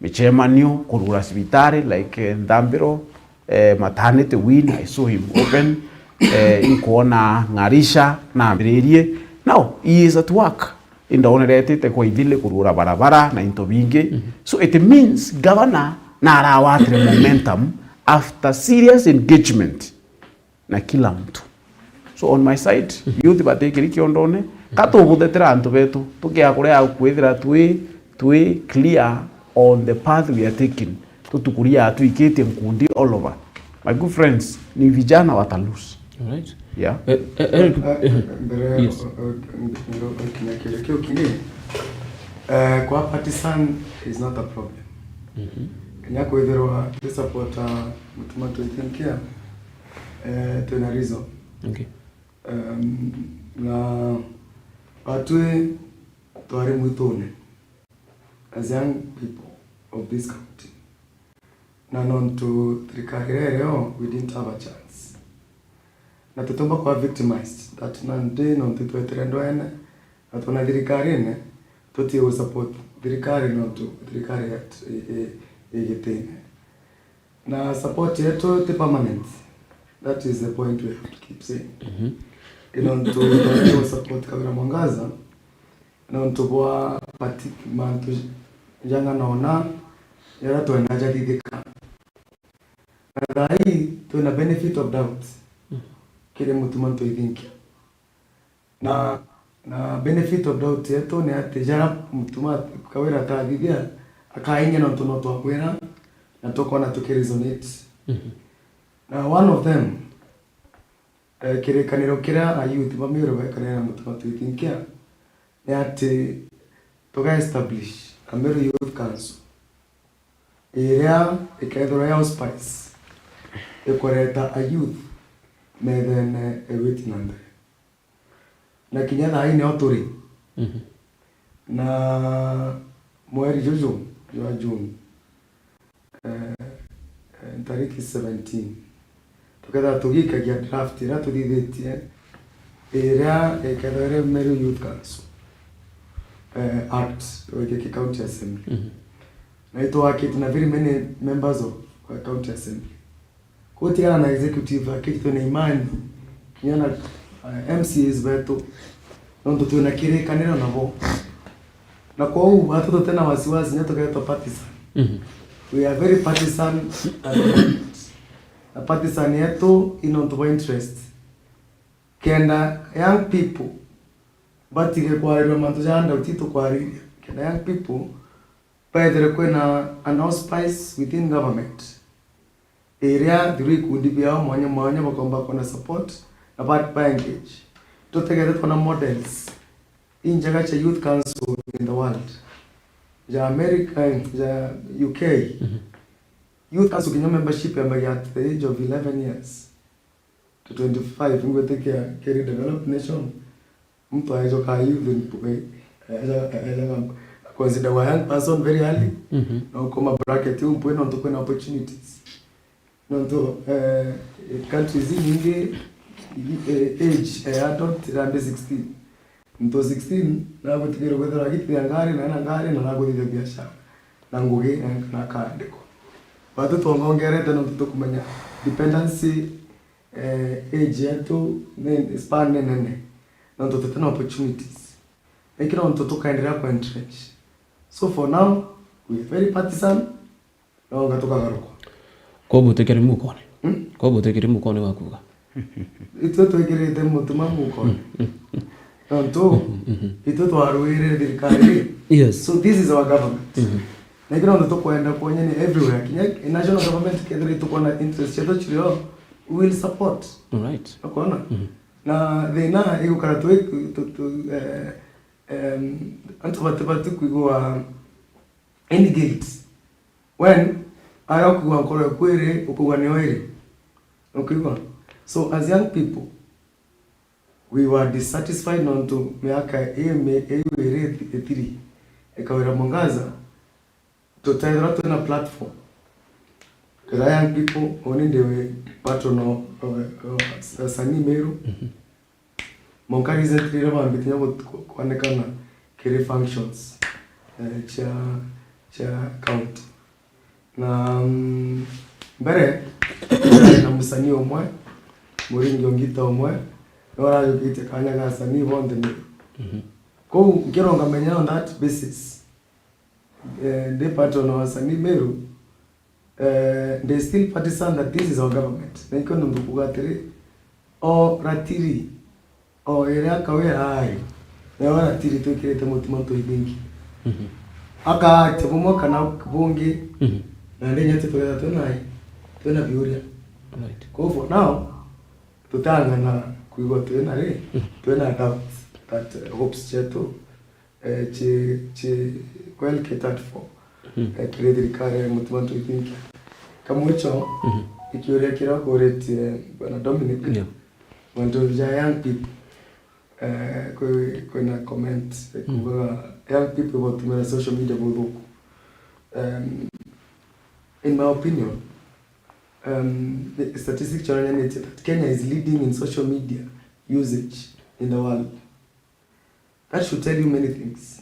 micemanio, kurura cibitari, like, eh, Nthambiro, eh, maternity wing, I saw him open, eh, inkwona Ng'arisha, na ambiririe. Now, he is at work. Indaonere etite kwa ithili kurura barabara na into bingi. So it means governor narawatire momentum after serious engagement na kila mtu. So on my side, youth batikiri kiondone, katubuthetera antu betu, tukia kuria kwithira twi, twi clear on the path we are taking. Tutukuria atwikitie nkundi all over. My good friends, ni vijana wata lose. Alright. Yeah. Eh, eh, Eric, eh, mbere, yes. Eh, eh, kinya kiria kiu kingi, eh, kwa partisan is not a problem. Kinya kwithirwa twi supporter Mutuma Ntoithinkia, eh, twina reason. Okay. Um, na batwi twari mwitune as young people of this county. Na nontu thirikari iria irio, we didn't have a chance. Na tutiumba kwa victimized that nandi nontu twetire ndwene, na twona thirikarine, tutie gu support thirikari nontu thirikari yetu i, i, i gitine. Na support yetu ti permanent. That is the point we have to keep saying. Nontu tutie gu support Kawira Mwangaza, nontu bwa pati-, mantu jang'ana ona jaria twenda jathithika. Na thaa ii twina benefit of doubt kiri Mutuma Ntoithinkia. Na, na benefit of doubt yetu ni ati jaria Mutuma Kawira atathithia, akainya nontu no twamwira na tukona tuki resonate. Na one of them, eh, kirikaniro kiria a youth ba Meru bekanire na Mutuma Ntoithinkia, ni ati tuga establish a Meru Youth Council, iria ikethirwa ya auspice ikureta a youth methene e witi na mbere. Na kinya thaa ii nio turi. Na mweri juju jwa June, eh, eh, ntariki seventeen, tukethirwa tugikagia draft iria tuthithitie, iria ikethirwa iri Meru Youth Council, eh, Act, wiki ki County Assembly. Na itwakite na very many members of, uh, County Assembly. Gutigana na executive, akiri twina imani kinya na, uh, M C As betu, nontu twina kirikaniro nabo. Na kwou, atu tutena wasiwasi, nya tugetwa partisan. We are very partisan at the moment. Na partisan yetu i nontu bwa interest. Kenda young people batige kwariria mantu ja doubt itukwariria. Kenda young people baethire kwina an auspice within government, iria through ikundi biao mwanya mwanya bakomba kwona support na ba, ba engage. Tutegete twona models injega cia youth council in the world. Ja America, eh, ja U K. Mhm. Youth council kinya membership yambagia at the age of eleven years to twenty-five, ngwitikia kiri developed nation. Mtu aejoka youth, eh, aeja, aeja consider a young person very early. Mhm. Na ukoma bracket iu mpwe nontu kwina opportunities. Nontu, eh, countries inyingi, eh, age ya adult irambi sixteen. Muntu sixteen nagwitikirwe kwithirwa agitithia ngari, na ena ngari, na nakuthithia biashara, na ngugi, na, na akaandikwa. Batu twongongerete nontu tukumenya dependency, eh, age yetu ni span ni nene, nontu tutina opportunities. Lakini nontu tukaendelea ku entrench. So for now, we are very partisan, no nga tukagarukwa. Koguo utikiri mukone? Hmm? Koguo utikiri mukone wa kuuga? Itwe twikirite mutuma mukone. Nontu, mhm, itwe twarwire thirikari. Yes. So this is our government. Mhm. Na kila undu tukwenda kuonya ni everywhere. Kinya national government kethira itukwona interest cietu cirio, we will support. All right. Ukona? Mhm. Na thina igukara twi, tu, tu, eh, em, antu bati, bati kwigua any guilt. When aria ukigua nkoro yaku iri, ukigua niyo iri. Ukigua? So as young people, we were dissatisfied nontu miaka ii mi-, iu iri ithiri, ikawira Mwangaza, tutethirwa twina platform. As a young people, uni ndi wi patron of, of, of Asanii Meru. Mhm. Mwanka recently riria bambite kinya gu-, ku-, kwonekana kiri functions, eh, cia, cia county. Na, mm, mbere, twaari na musanii umwe, muringi ungita umwe, niwe urajukitie kanya ga asanii bonthe ni. Mhm. Kou nkironga menya on that basis, eh, ndi patron wa Asanii Meru, eh, they still partisan that this is our government. Na ikio nontu kuuga atiri, o ratiri, o iria Kawira aari, nayo ratiri twikirite mutima ntwithingi. Mhm. Akaatia bumwe kana bungi, mhm, na ndinya ti twetha twina, twina biuria. Right. Kou for now, tutang'ana kwigua twina ri, mhm, twina doubts that, uh, hopes cietu eh, ci, ci well catered for, mhm, eh, kiri thirikari ya mutima ntwithingi. Kamwicho, mhm, ikiuria kiria ukuritie Bwana Dominic, yeah, mantu ja young people, eh, kwi, kwina comment, eh, mm, kuugaga young people batumira social media buthuku. Um, in my opinion, um, the statistic cionanitie that Kenya is leading in social media usage in the world. That should tell you many things.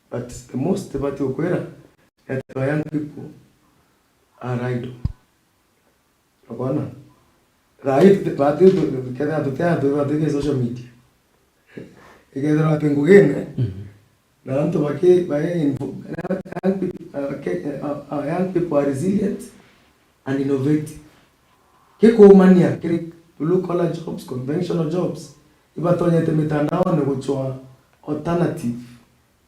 But the most bati gukwira ni ati our young people are idle. Ukona? Thaa hii tuti-, bati tu-, kethira tutia tu-, bati ki social media. Ikethira ati ngugine, mhm, na antu baki, bai info-, young people, uh, ke-, uh, uh, young people are resilient and innovative. Gikuumania kiri blue collar jobs, conventional jobs, ibatonyete mitandaone gucwaa alternative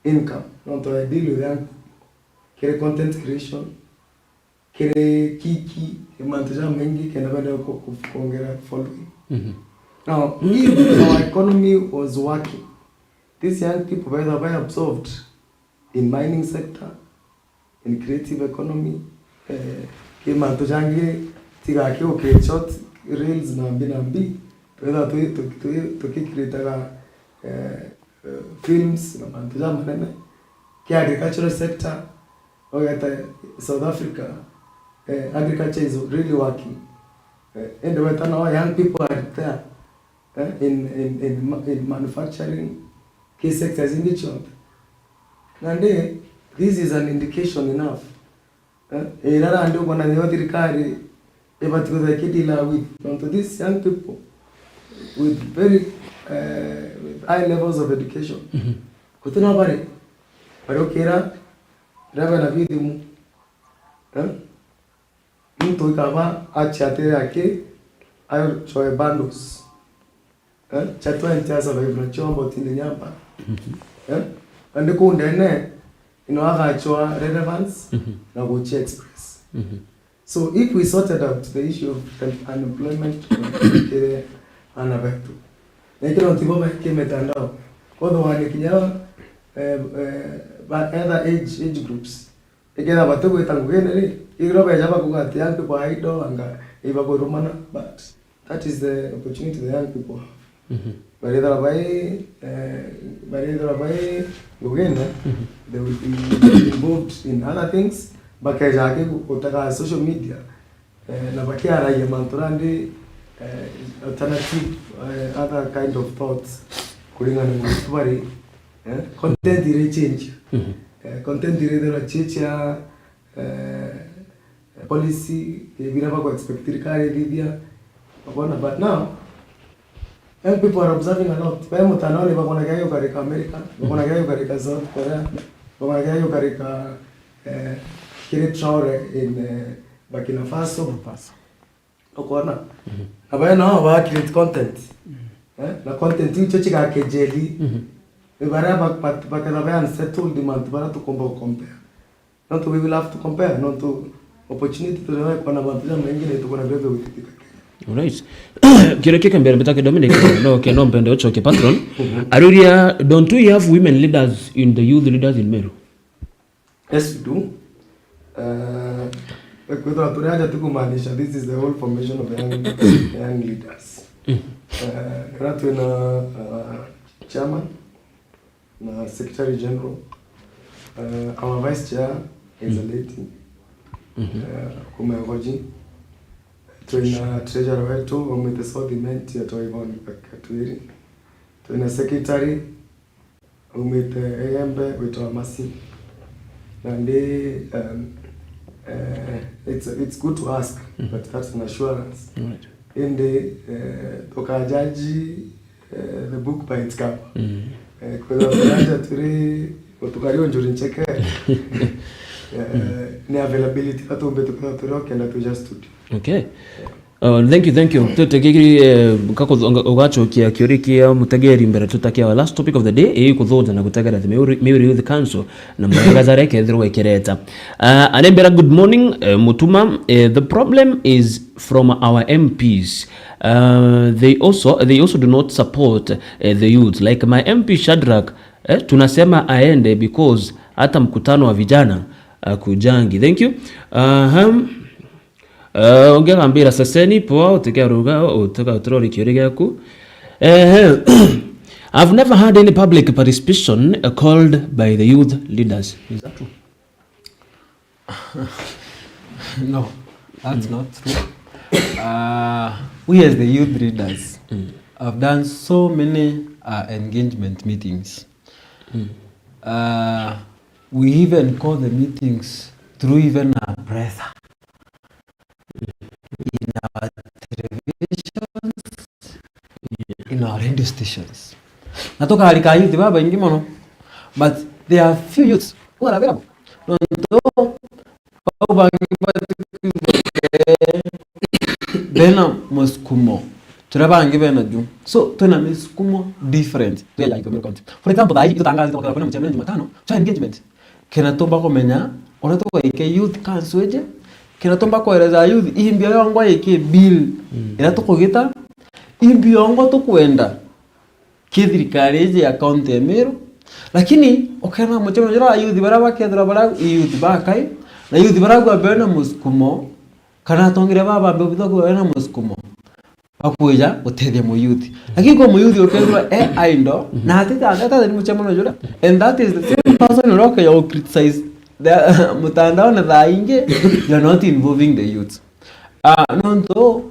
income. Nontu I deal with young people. Kiri content creation, kiri kiki, mantu jamaingi kenda bende ku-, ku-, kuongera following. Mhm. Now, if our economy was working, these young people, whether they absorbed in mining sector, in creative economy, eh, ki mantu jangi tiga ki gu create short reels na mbi na mbi, twethira twi-, twi-, twi-, tukicreataga, eh, eh, films na mantu jamanene. Ki agricultural sector, ugeta South Africa, eh, agriculture is really working. Eh, indi weta nao young people are there, eh, in, in, in ma-, in manufacturing, ki sectors ingi cionthe. Nandi, this is an indication enough. Eh, iria nandi ukwona niyo thirikari ibati kwithirwa ikideal with, nontu these young people with very, eh, with high levels of education. Mhm. Guti no bari, bari ukira, riria bena bithimu. Eh? Muntu ikaba aciatire aki, achoe bundles. Eh? Cia twenty asurvive nacio amba utinde nyamba. Mhm. Eh? Nandi kuu ndene, ino agachwa relevance, mhm, na guchia express. Mhm. So if we sorted out the issue of un-, unemployment, kiri ana betu. Na ikiro ntibo beki mitandao. Both wane kinya, eh, eh, ba, either age, age groups. Iketha bati gwita ngugine ri, igiro beja bakuga ati young people are idle anga ibagurumana, but that is the opportunity the young people have. Mhm. Barithira bai, eh, barithira bai ngugine, mhm, they will be involved in other things, bakeja aki gu-, gutega social media, eh, na bakiaragia mantu randi, eh, alternative, eh, other kind of thoughts, kuringana na muntu bari, eh, content iri change. Mhm. Eh, content irithirwa chi cia, eh, policy, eh, biria baku expect thirikari ithithia, wabona, but now, young people are observing a lot. Bai mutandaoni bakona kiria giukarika America, bakona kiria giukarika South Korea, bakona kiria giukarika, eh, kiri Traore in, eh, Burkina Faso. Burkina Faso. Ukona? Mhm. Na bai nao ba create content. Mhm. Eh? Na content icio cigakejeli. Mhm. Ni baria ba-, ba-, bakethira be unsettled mantu baria tukomba gucompare. Nontu we will have to compare, nontu opportunity turi nayo kwona mantu jamaingi na itukona biria bigwikika Kenya. Alright. Kiuria kia mbere mbitake Dominic, no ke no mpende ucokie patron. Mhm. Aruria, don't we have women leaders in the youth leaders in Meru? Yes, we do. Uh, kwithirwa turi aja ti kumaanisha this is the whole formation of young, young leaders. Mm. Uh, ira twina, uh, chairman, na Secretary General. Uh, our Vice Chair is a lady, uh, kuma Egoji. Twina Treasurer wetu aumite South Imenti, etwa Yvonne Katwiri. Twina Secretary aumite Egembe, witwa Masi. Na ndi, um, uh, it's, it's good to ask, but that's an assurance. Right. Indi, uh, tukajaji eh, the book by its cover. Mm. Eh, kwithirwa turaja turi, utukari unjuri ncheke. Eh, ni availability, atumbite kwithirwa turi okenda tuja studio. Okay. Uh, thank you, thank you. Tutikiri, eh, kakuthu-, nga-, ugacokia kiuria kia mutegeri mbere tutakia our last topic of the day, ii kuthuja na gutegera the Meru, Meru Youth Council, na mwangaza reke ethirwa ikireta. Uh, anembera, good morning, eh, Mutuma. Eh, the problem is from our M Ps. Uh, they also, they also do not support, uh, the youth. Like my M P Shadrack, eh, tunasema aende because hata mkutano wa vijana akujangi. Thank you. Aha. Uh, ungi agambira ceceni poa, utikia ruga, utika utirori kiuri giaku. Eh, I've never had any public participation, uh, called by the youth leaders. Is that true? No, that's not true. Uh, we as the youth leaders have done so many, uh, engagement meetings. Uh, we even call the meetings through even our presser in our televisions, in our radio stations. Na tukarika youth babaingi mono, but there are few youths who are available. Nontu bau bangi batikwithirwa bena musukumo turia bangi bena ju. So, twina misukumo different. For example, thaa iji itutangazite kwithirwa kwina mucemanio Jumatano jwa engagement. Kenda tumba kumenya uria tugaika youth council iji, kenda tumba kwereza youth i mbio yongwa iki bill iria tukugita, i mbio yongwa tukwenda ki thirikari iji ya county ya Meru. Lakini ukena mucemanio juria wa youth baria bakethirwa baria i youth bakai, na youth baria kwa bena musukumo, kana atongeria baba bambe bithwa kwa bena musukumo. Bakwija gutethia muyuthi. Lakini kwa muyuthi ukethirwa e idle, na atita, atita ni mucemanio juria. And that is the same person uria ukeja gu criticize the, mutandaone thaa ingi, you are not involving the youth. Ah, nontu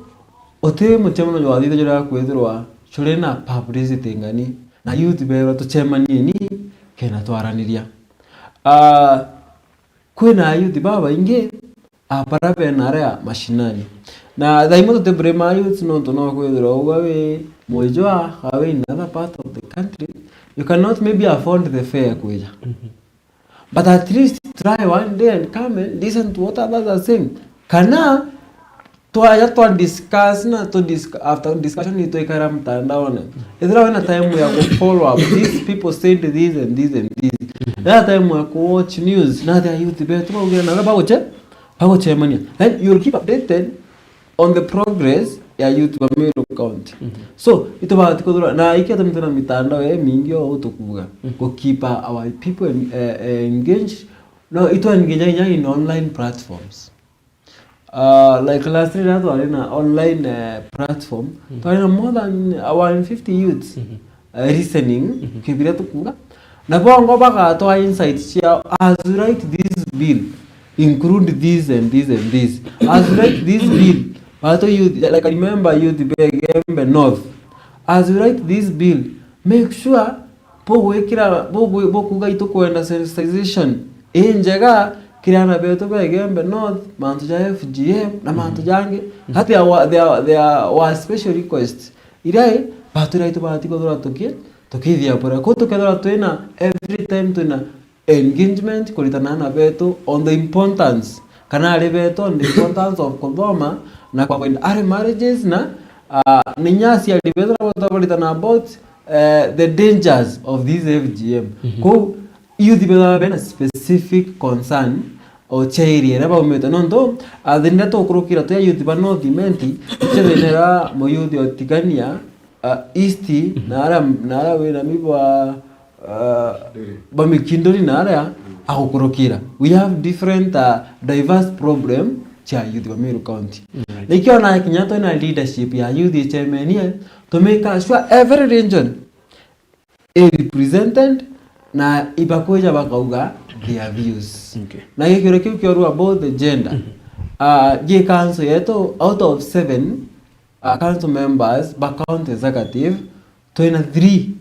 uti mucemanio jwathithagirwa kwithirwa juri na publicity ng'ani, na youth berwa tucemanieni kenda twaraniria. Ah, kwina youth babaingi, ah, baria bena aria mashinani. Na thaa imwe tuti blame youth nontu no kwithirwa ugwe wi Mwijwa, kana wi in another part of the country, you cannot maybe afford the fare kwija. But at least try one day and come and listen to what others are saying. Kana twaja twa discuss na tu dis-, after discussion ni twaikara mtandaone. Ethira wina time ya ku follow up, these people said this and this and this. Ethira time ya ku watch news, na the youth betu baugira na baguche, baguchemania. Then you'll keep updated on the progress ya youth ba Meru County. So, itubati kuthura, na iki atumite na mitandao ya mingi o utukuga, kukeep our people en-, eh, eh, engaged. No, itu engage inya in online platforms. Uh, like last year, twari na online, eh, platform. Twari na more than one fifty youths, eh, listening, ki biria tukuga. Na bongo bagatwa insights ciao, as you write this bill, include this and this and this. As you write this bill, bato youth, like, I remember youth ba Igembe North. As you write this bill, make sure bugwikira, bugwi-, bukuga itukwenda sensitization injega kiri aana betu ba Igembe North, mantu ja F G M na mantu jangi. That they are, they are, they are our special request. Iria i, batwira itubati kuthura tuki-, tukithia bura. Ku tukethira twina, every time twina engagement kuritana na betu on the importance, kana ari betu on the importance of kuthoma na ku avoid early marriages na, ah, ninya aciari betu na baritana about, eh, the dangers of this F G M. Kou youth betha bena specific concern o cia area iria baumite. Nontu, ah, thina iria tukurukira twi a youth ba North Imenti, nicio thina iria muyuthi o Tigania, ah, East, na ara, na ara wina mibwa, ah, ba Mikinduri na aria agukurukira. We have different, ah, diverse problem cia youth ba Meru County. Nikio na kinya twina leadership ya youth icemenie, to make sure every region i represented na ibakwija bakauga their views. Okay. Na gikiro kiu kiorua about the gender. Ah, gi council yetu, out of seven, ah, council members ba county executive, twina three,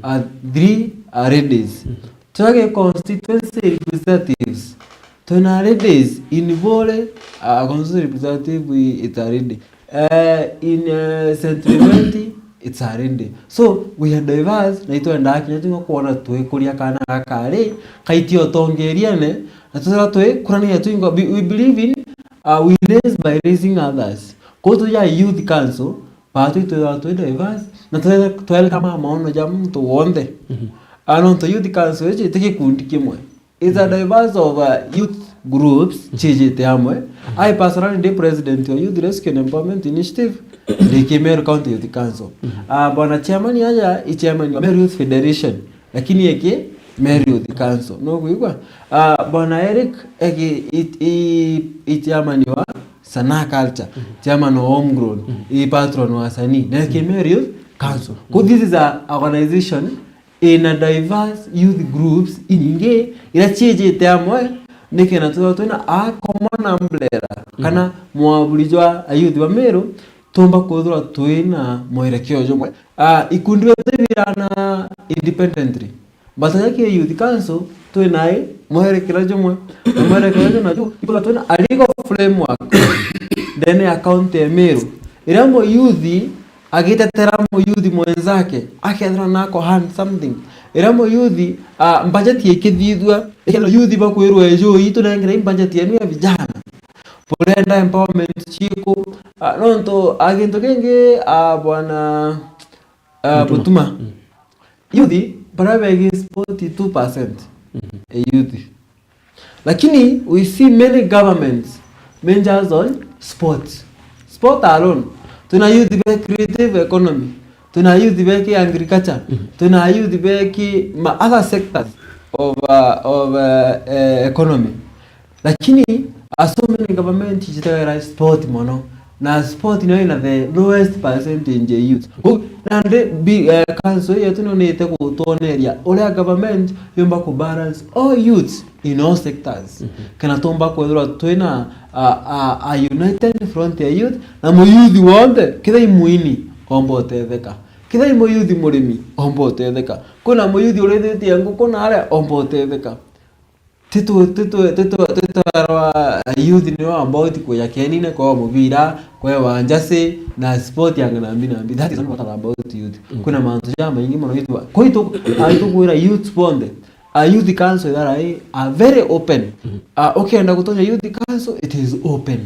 ah, three, ah, ladies. Twina gi constituency representatives, twina ladies in Bore, ah, constituency representative i-, it's a lady. Eh, in, eh, Saint Clement, it's a lady. So, we are diverse, na itwendaa kinya tuga kwona twikuria kana gaka ri, kaiti utongeriene, na twithira twikurania twingo, we, we believe in, uh, we raise by raising others. Kou tuja youth council, batu itwithira twi diverse, na twe-, twereka ma maono ja muntu wonthe. Ah, nontu youth council ici ti gikundi kimwe. It's a diverse of, uh, youth groups cijite amwe. I personally ndi president wa Youth Rescue and Empowerment Initiative, ndi ki Meru County Youth Council. Ah, bwana chairman aja i chairman wa Meru Youth Federation, lakini eki Meru Youth Council. No kuigua? Ah, bwana Eric eki i, i, i chairman wa Sanaa Culture, chairman wa Homegrown, i patron wa wasanii, na eki Meru Youth Council. Ku this is a organization ina diverse youth groups inyingi iria ciijite amwe, nikenda twithirwa twina a common umbrella, kana mwaburi jwa ayouth ba Meru, tumba kwithirwa twina mwerekeo jumwe. Ah, ikundi bietu ibirana independently. But ya ki youth council, twina i mwerekera jumwe. Na mwerekera jumwe naju, ikwithirwa twina a legal framework ndene ya county ya Meru, iria muyuthi agitetera muyuthi mwenzake, akethirwa nako hand something. Iria muyuthi, ah, budget ikithithua, ikethirwa yuthi bakwirwa, "Ejo, ii tunengere i budget yenu ya vijana. Burenda empowerment chiku?" Ah, nontu, ah, gintu kingi, ah, bwana, ah, Mutuma. Mutuma. Yuthi, baria begi sport two percent. E yuthi. Lakini we see many governments majors on sport. Sport alone. Twina youth be creative economy. Twina youth be ki agriculture. Twina youth be ki ma other sectors of, uh, of, uh, uh, economy. Lakini, uh, so many government citegagira sport mono. Na sport nio ina the lowest percentage ya youth. Kou, nandi bi-, eh, council yetu nio niite gutwoneria uria government yumba ku balance all youths in all sectors. Kana tumba kwithirwa twina a, a, a united front ya youth, na muyuthi wonthe, kethira i muini, omba utetheka. Kethira i muyuthi murimi, omba utetheka. Kwina muyuthi urithitie nguku na aria, omba utetheka. Titu-, titu-, titu-, titwarwa youth nio ambao ti kuja kienine, kwa mubira, kwewa njasi, na sport ya nambi nambi. That is not what about youth. Kwina mantu jamaingi mono youth ba-, kwa itu, a, itukwira youth bonthe, a youth council that are, are very open. A, ukienda gutonya youth council, it is open.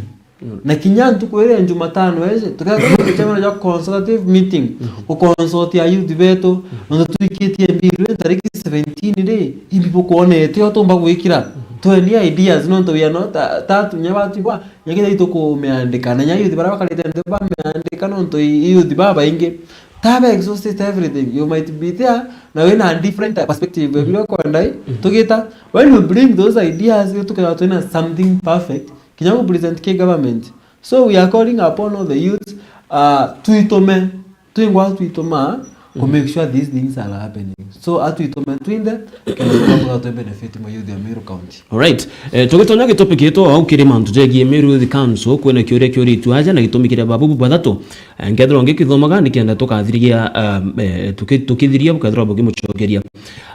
Na kinya ntuku iria Jumatano iji, tukethirwa tukichemania ja consultative meeting, guconsultia youth betu, nontu twikitie mbiru tariki seventeen ri, imbi bukwonete o tumba gwikira? Tweni ideas, nontu we are not, ta, ta tunya batu bwa, nyakitha itukumiandika, na nya youth bara bakarite nthi bamiandika, nontu i, i youth babaingi, tabe exhausted everything, you might be there, na wina different perspective, mm, bila kwenda i, mm, tugita, when you bring those ideas, tukethira twina something perfect, kinya ku present ki government. So we are calling upon all the youths, uh, twitume, twingwa twitumaa ku, mm, make sure these things are happening. So atwitume twinthe, kenda tugakorwa twi benefit ma youth ya Meru County. Alright. Eh, tugitonya gitopic gitu au kiri mantu jegie Meru Youth Council, kwina kiuria kiuritue aja na gitumi kiria babu bathatu. Eh, nkethirwa ngikithomaga nikenda tukathirigia, um, eh, tuki-, tukithiria bukethirwa bukimucokeria.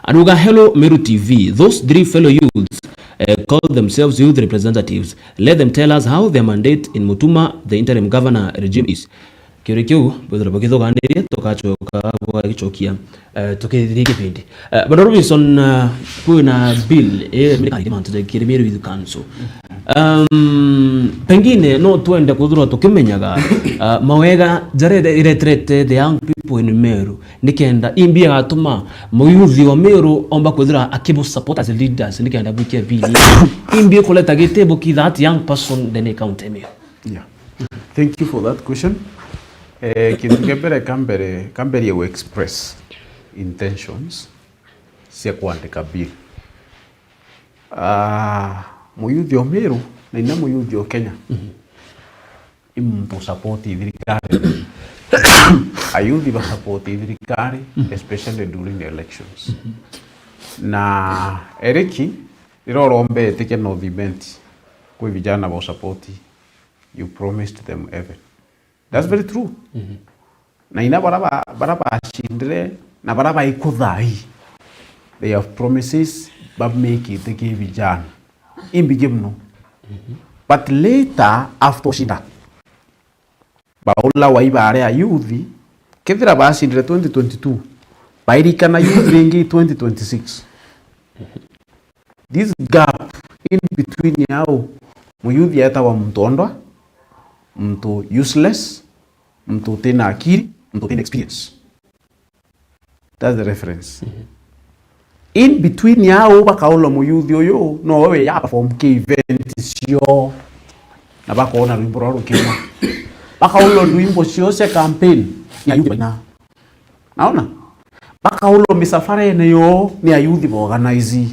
Aruga, "Hello Meru T V. Those three fellow youths, eh, call themselves youth representatives. Let them tell us how their mandate in Mutuma, the interim governor regime is." Kiuria kiu bwithirwa bukithuganirie, tugacoka bugagicokia, eh, tukithiria kibindi. Eh, Bwana Robinson, eh, kwina bill, eh, mirikari mantu ja kiri Meru Youth Council. Um, pengine no twende kwithirwa tukimenyaga, eh, mawega jaria ireterete the young people in Meru, nikenda imbi agatuma muyuthi wa Meru omba kwithira akibu support as leaders, nikenda bukia bill. Imbi kuleta gitibu ki that young person ndene county Meru. Yeah. Thank you for that question. Eh, kintu kia mbere, ka mbere, ka mbere ya express intentions cia kwandika bill. Ah, muyuthi o Meru, na ina muyuthi o Kenya. Mhm. I muntu support thirikari. Ayuthi ba support thirikari, mhm, especially during elections. Mhm. Na Eriki, rira urombete kia North Imenti, kwi vijana ba support, you promised them heaven. That's very true. Mhm. Na ina bara ba-, bara bacindire, na bara baikutha ii, they have promises bamekite ki vijana. Imbigi mono. Mhm. But later, after ucinda, baula wai bare ayuthi, kethira bacindire twenty twenty-two, bairikana youth ringi twenty twenty-six. This gap in between yao, muyuthi etagwa muntu ondwa, muntu useless, muntu utina akiri, muntu utina experience. That's the reference. Mhm. In between yao bakaula muyuthi uyu, no we ya perform ki event cio, na bakona rwimbo rwa rukina. Bakaula rwimbo cio cia campaign ni ayuthi baina. Naona? Bakaulwa misafarene yo ni ayuthi ba organize.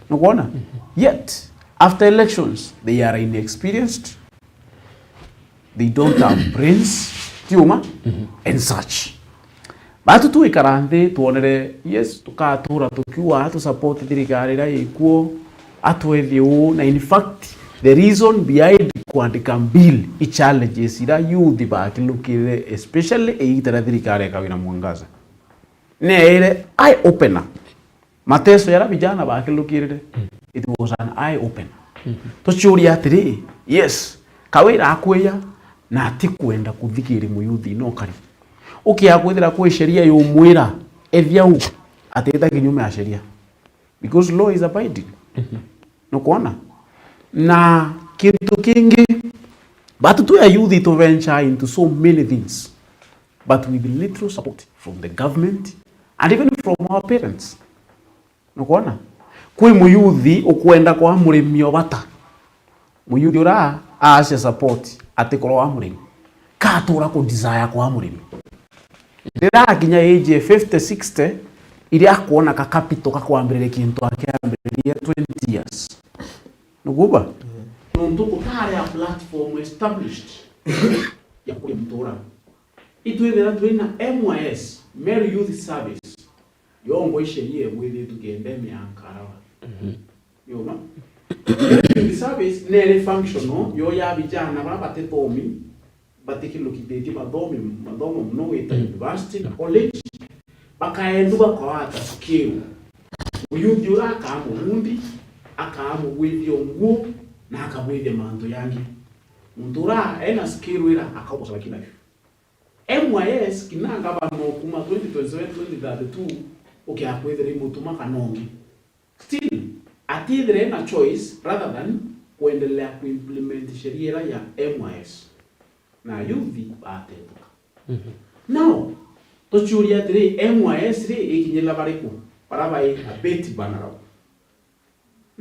Nukwona? Mhm. Yet, after elections, they are inexperienced, they don't have brains, tiuma, mhm, and such. Batu twikara nthi twonere, yes, tukatura tukiuga tu support thirikari iria ikuo, atwethie uu, na in fact, the reason behind kwandika bill i challenges iria youth bakilukirire, especially igita ria thirikari ya Kawira Mwangaza, neere eye opener. Mateso yaria vijana bakilukirire, mm, it was an eye opener. Mm-hmm. Tuciuria atiri, yes, Kawira akwiya na atikwenda kuthikiri muyuthi no kari. Ukia kwithira kwi sheria yumwira, ethia u, atita kinyume ya sheria. Because law is abiding. Mhm. Nukwona? Na kintu kingi, batu twi ayuthi tu venture into so many things, but with little support from the government and even from our parents. Nukwona? Kwi muyuthi ukwenda kwa murimi o bata. Muyuthi ura aacia support atikorwa wa murimi. Katura ku desire kwa murimi. Riria akinya age ya fifty, sixty, iria akwona ka capital ka kwambiriria kintu akiambiriria twenty years. Nukuba? Mm. Nontu gutari a platform established ya kuria mutura. Itwithira twina M Y S, Meru Youth Service, yongwa isheria ibwithitwe kenda miaka araba. Mhm. Yuma. Youth Service nere functional yo ya vijana bara batithomi, batikilukithitie mathomi, mathomo mono gwita, mm, university na college, bakaendwa bakawata skill. Muyuthi ura akaa mugundi, akaa mugwithia nguo, na akabwithia mantu yangi. Muntu ura ena skill ira akauguca baki nayo. M Y S kina ngavana o kuma twenty twenty-seven, twenty thirty-two, ukia kwithira imutuma kana ungi. Still, atithire na choice rather than kuendelea kuimplement sheria ira ya M Y S. Na ayuthi batetuka. Mhm. Now, tuciuria atiri, M Y S ri ikinyira bariku? Bara bai a bit vulnerable.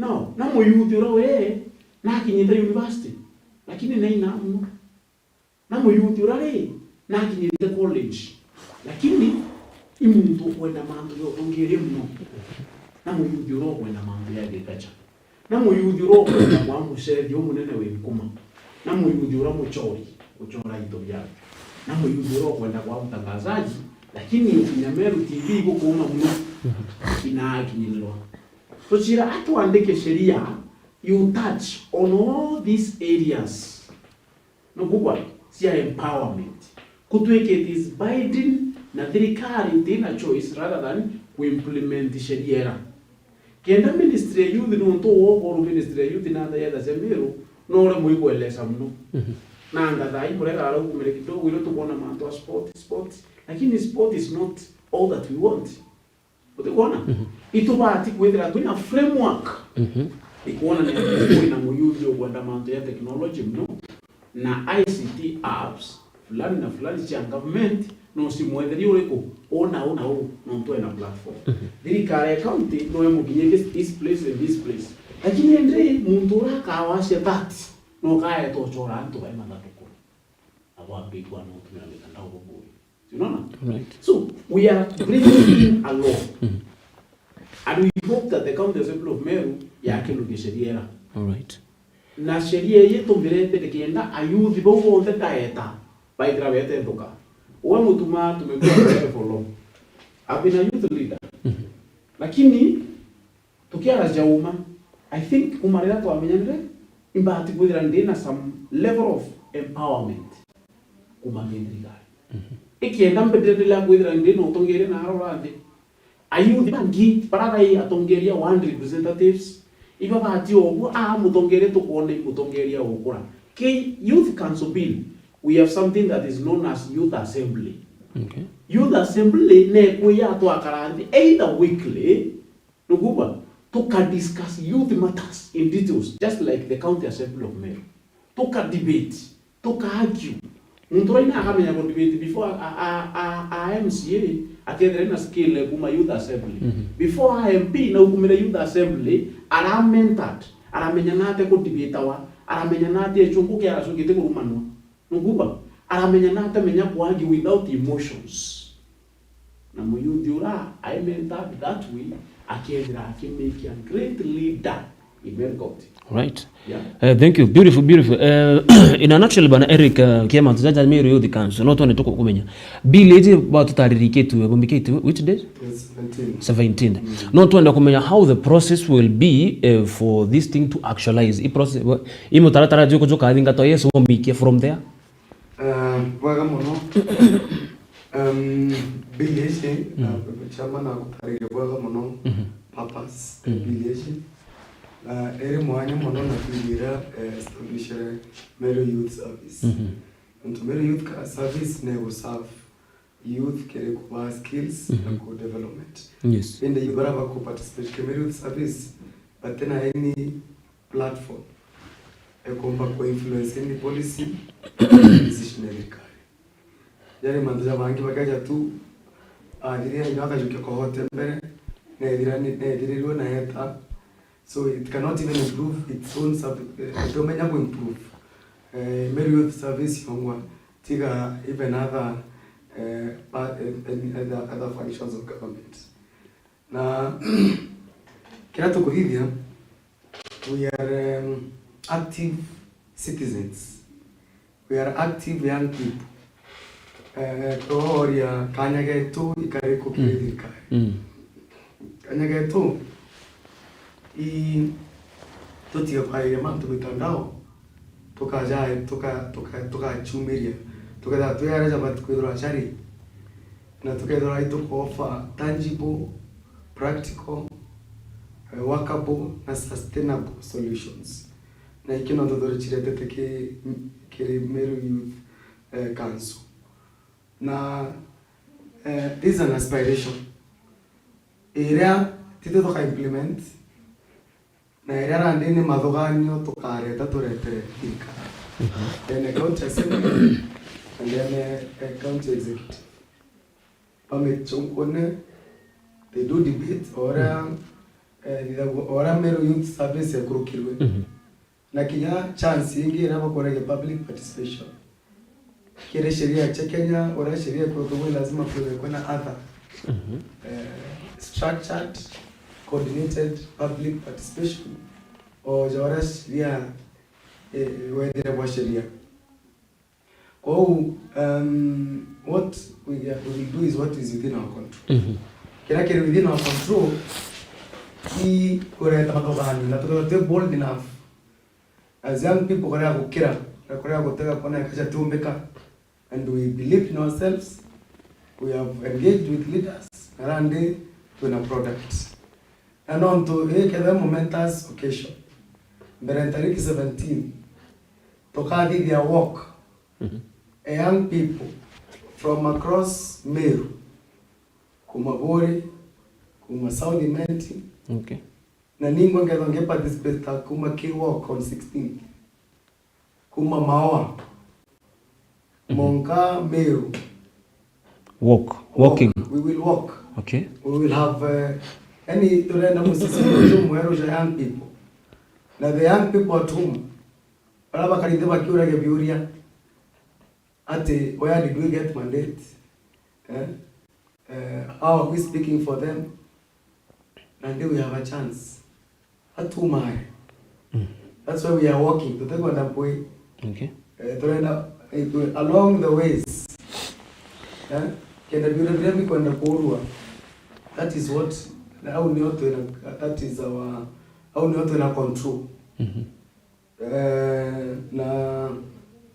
nao. Na muyuthi uria we nakinyite university, lakini naina muno. Na muyuthi uria ri nakinyite college, lakini i muntu ukwenda mantu ja utongeria muno. Na muyuthi uria ukwenda mantu ja agriculture. Na muyuthi uria ukwenda kwa mucethi umunene wi nkuma. Na muyuthi uria muchori, uchora into biawe. Na muyuthi uria ukwenda kwa utangazaji, lakini ukinya Meru T V igukuma muno, inakinyirwa. Tuchira atuandike sheria, you touch on all these areas. Nukugwa cia empowerment. Kutwika it is binding na thirikari itina choice rather than kuimplement sheria era. Kenda ministry ya youth, nontu wokorwo ministry ya youth na yetha cia Meru, no uria mwikwelesa muno. Mhm. Na ngatha imurega araukumire kidogo, ilo tukwona mantu a sport, sport. Lakini sport is not all that we want. Utikwona? Mhm. Itubati kwithira twina framework. Mhm. Ikwonania ati kwina muyuthi ukwenda mantu ya technology muno, na I C T apps fulani na fulani cia government, no cimwetherie uriku? Una, una u, nontu ena platform. Mhm. Thirikari ya county no imukinyie this, this place and this place. Lakini indi muntu uria akawacia that, no kaeta uchora antu bai mathatukuru. Abo ambigwa no utumira mitandao bubui. Unaona? Right. So, we are bringing in a law. Mm. And we hope that the County Assembly of Meru yakinukie sheria era. All right. Na sheria ii tumirete nikenda ayuthi bau bonthe ndaeta baithira betethuka. Uwe Mutuma tumekuwa nawe for long. I've been a youth leader. Mm. Lakini tukiaraja uma, I think kuma riria twamenyanire, imbati kwithira ndina some level of empowerment kuma ki thirikari. Mhm. Ikienda mbendelela kwithira ndina utongeria na arora nthi. Ayuthi bangi bara bai atongeria ward representatives, iba bati oguo, aa mutongeria tukwona i mutongeria ugukura. Ki Youth Council Bill, we have something that is known as Youth Assembly. Okay. Youth Assembly nekwija twakara nthi either weekly, nugugwa, tuka discuss youth matters in details, just like the County Assembly of Meru. Tuka debate, tuka argue. Muntu uria akamenya ku debate before a, a, a, a M C A, akethira na skill kuma Youth Assembly. Mhm. Before a M P na ukumire Youth Assembly, ara mentored, aramenya nate ku debate wa, aramenya nate echungu kia aracukite kurumanwa. Nugugwa, aramenya na atamenya ku argue without emotions. Na muyuthi ura I mentored that way, akethira akimake a great leader in Meru County. Right. Yeah. Uh, thank you. Beautiful, beautiful. Uh, in a nutshell, bana Eric, uh, kia mantu jaja Meru Youth Council, no twende tuku-, kumenya. Bill iji batutaririkitu, bumbikitwe, which date? Yes, seventeen. Seventeen. Mm. No twende kumenya how the process will be, uh, for this thing to actualize. I process, i mutaratara juku juka thingatwa, yes, wombikia from there. Eh, bwega mono. Em, bill ici, mhm, eh, chairman agutaririe bwega mono, mhm, purpose ya, mhm, bill ici. Na iri mwanya mono na bill iria, eh, establishere Meru Youth Service. Mhm. Nontu Meru Youth ka-, Service ni guserve youth kiri kuba skills, mhm, na ku development. Yes. Indi youth bara baku participate ki Meru Youth Service, batina any platform ekumba ku influence any policy, decision ya thirikari. Jari mantu ja bangi bakeja tu, athirira ino akajukia kohote mbere, nethira ni, nethirirwe na eta. So it cannot even improve its own sub-, eh, itomenya ku improve. Eh, Meru Youth Service yongwa, tiga even other, eh, pa-, eh, eh, other, other functions of government. Na kiria tukuthithia, we are, um, active citizens. We are active young people. Eh, tworia kanya getu ikariku kiri, mm, thirikari. Mm. Kanya getu, i, tutige kwariria mantu mitandao, tukaja, tuka-, tuka-, tukachumiria, tukethira twi aria jabati kwithirwa jari, na tukethirwa ituku offer tangible, practical, eh, workable na sustainable solutions. Na iki nontu turi ciretete ki, kiri Meru Youth, eh, Council. Na, eh, this is an aspiration. Iria titwe tuka implement, na iria randi ni mathuganio tukareta turetere thirikari. Mhm. Then a county assembly, and then a, a county executive. Bamichungune, they do debate, o uria, mhm, eh, thithagua o uria Meru Youth Service ekurukirwe. Mhm. Na kinya chance ingi iria bakwaragia public participation. Kiri sheria cia Kenya, uria sheria ikurukirwe, lazima kwithirwe kwina other, Mhm. eh, structured, coordinated public participation, o ja uria sheria, eh, wethire bwa sheria. Kwou, um, what we, we will do is what is within our control. Mhm. Kiria kiri within our control, i kureta mathuganio, na tukethirwa twi bold enough as young people kuria gukira, na kuria gutega kwona ikaja tumbika, and we believe in ourselves, we have engaged with leaders, na nandi twina product. Na nontu ii kethira momentous occasion, mbere tariki seventeen, tukathithia walk, Mhm. a young people from across Meru, kuma Buuri, kuma South Imenti, Okay. na ningwa ngethwa ngi participate kuma ki walk on sixteenth, kuma Maoa, Mhm. Monka, Meru. Walk. Walk. Walking. We will walk. Okay. We will have, uh, yani, turenda musisi mweru ja young people. Na the young people at home, baria bakarithe bakiuragia biuria ati, "Where did we get mandate? Eh? Eh, how are we speaking for them?" Nandi we have a chance. Atumare. Mm. That's why we are working. Tutikwenda mpwi. Okay. Eh, turenda, eh, tu-, along the ways. Eh? Kenda biuria biria bikwenda kuurua. That is what, au nio twina, that is our, au nio twina control. Mhm. Eh, na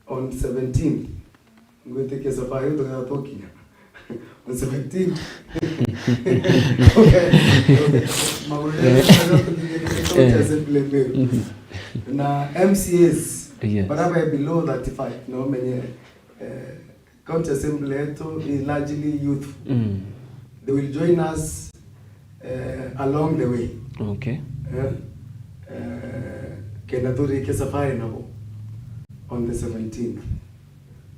on seventeenth, ngwitikia safari iu tukethirwa twakinya. On seventeenth. Okay. Maguru jaria tukinyirite county assembly bill. Na M C As, Yes. baria be below thirty-five, no menye, eh, County Assembly yetu is largely youthful. Mm. They will join us, eh, along the way. Okay. Eh, eh, kenda turikie safari nabo on the seventeenth.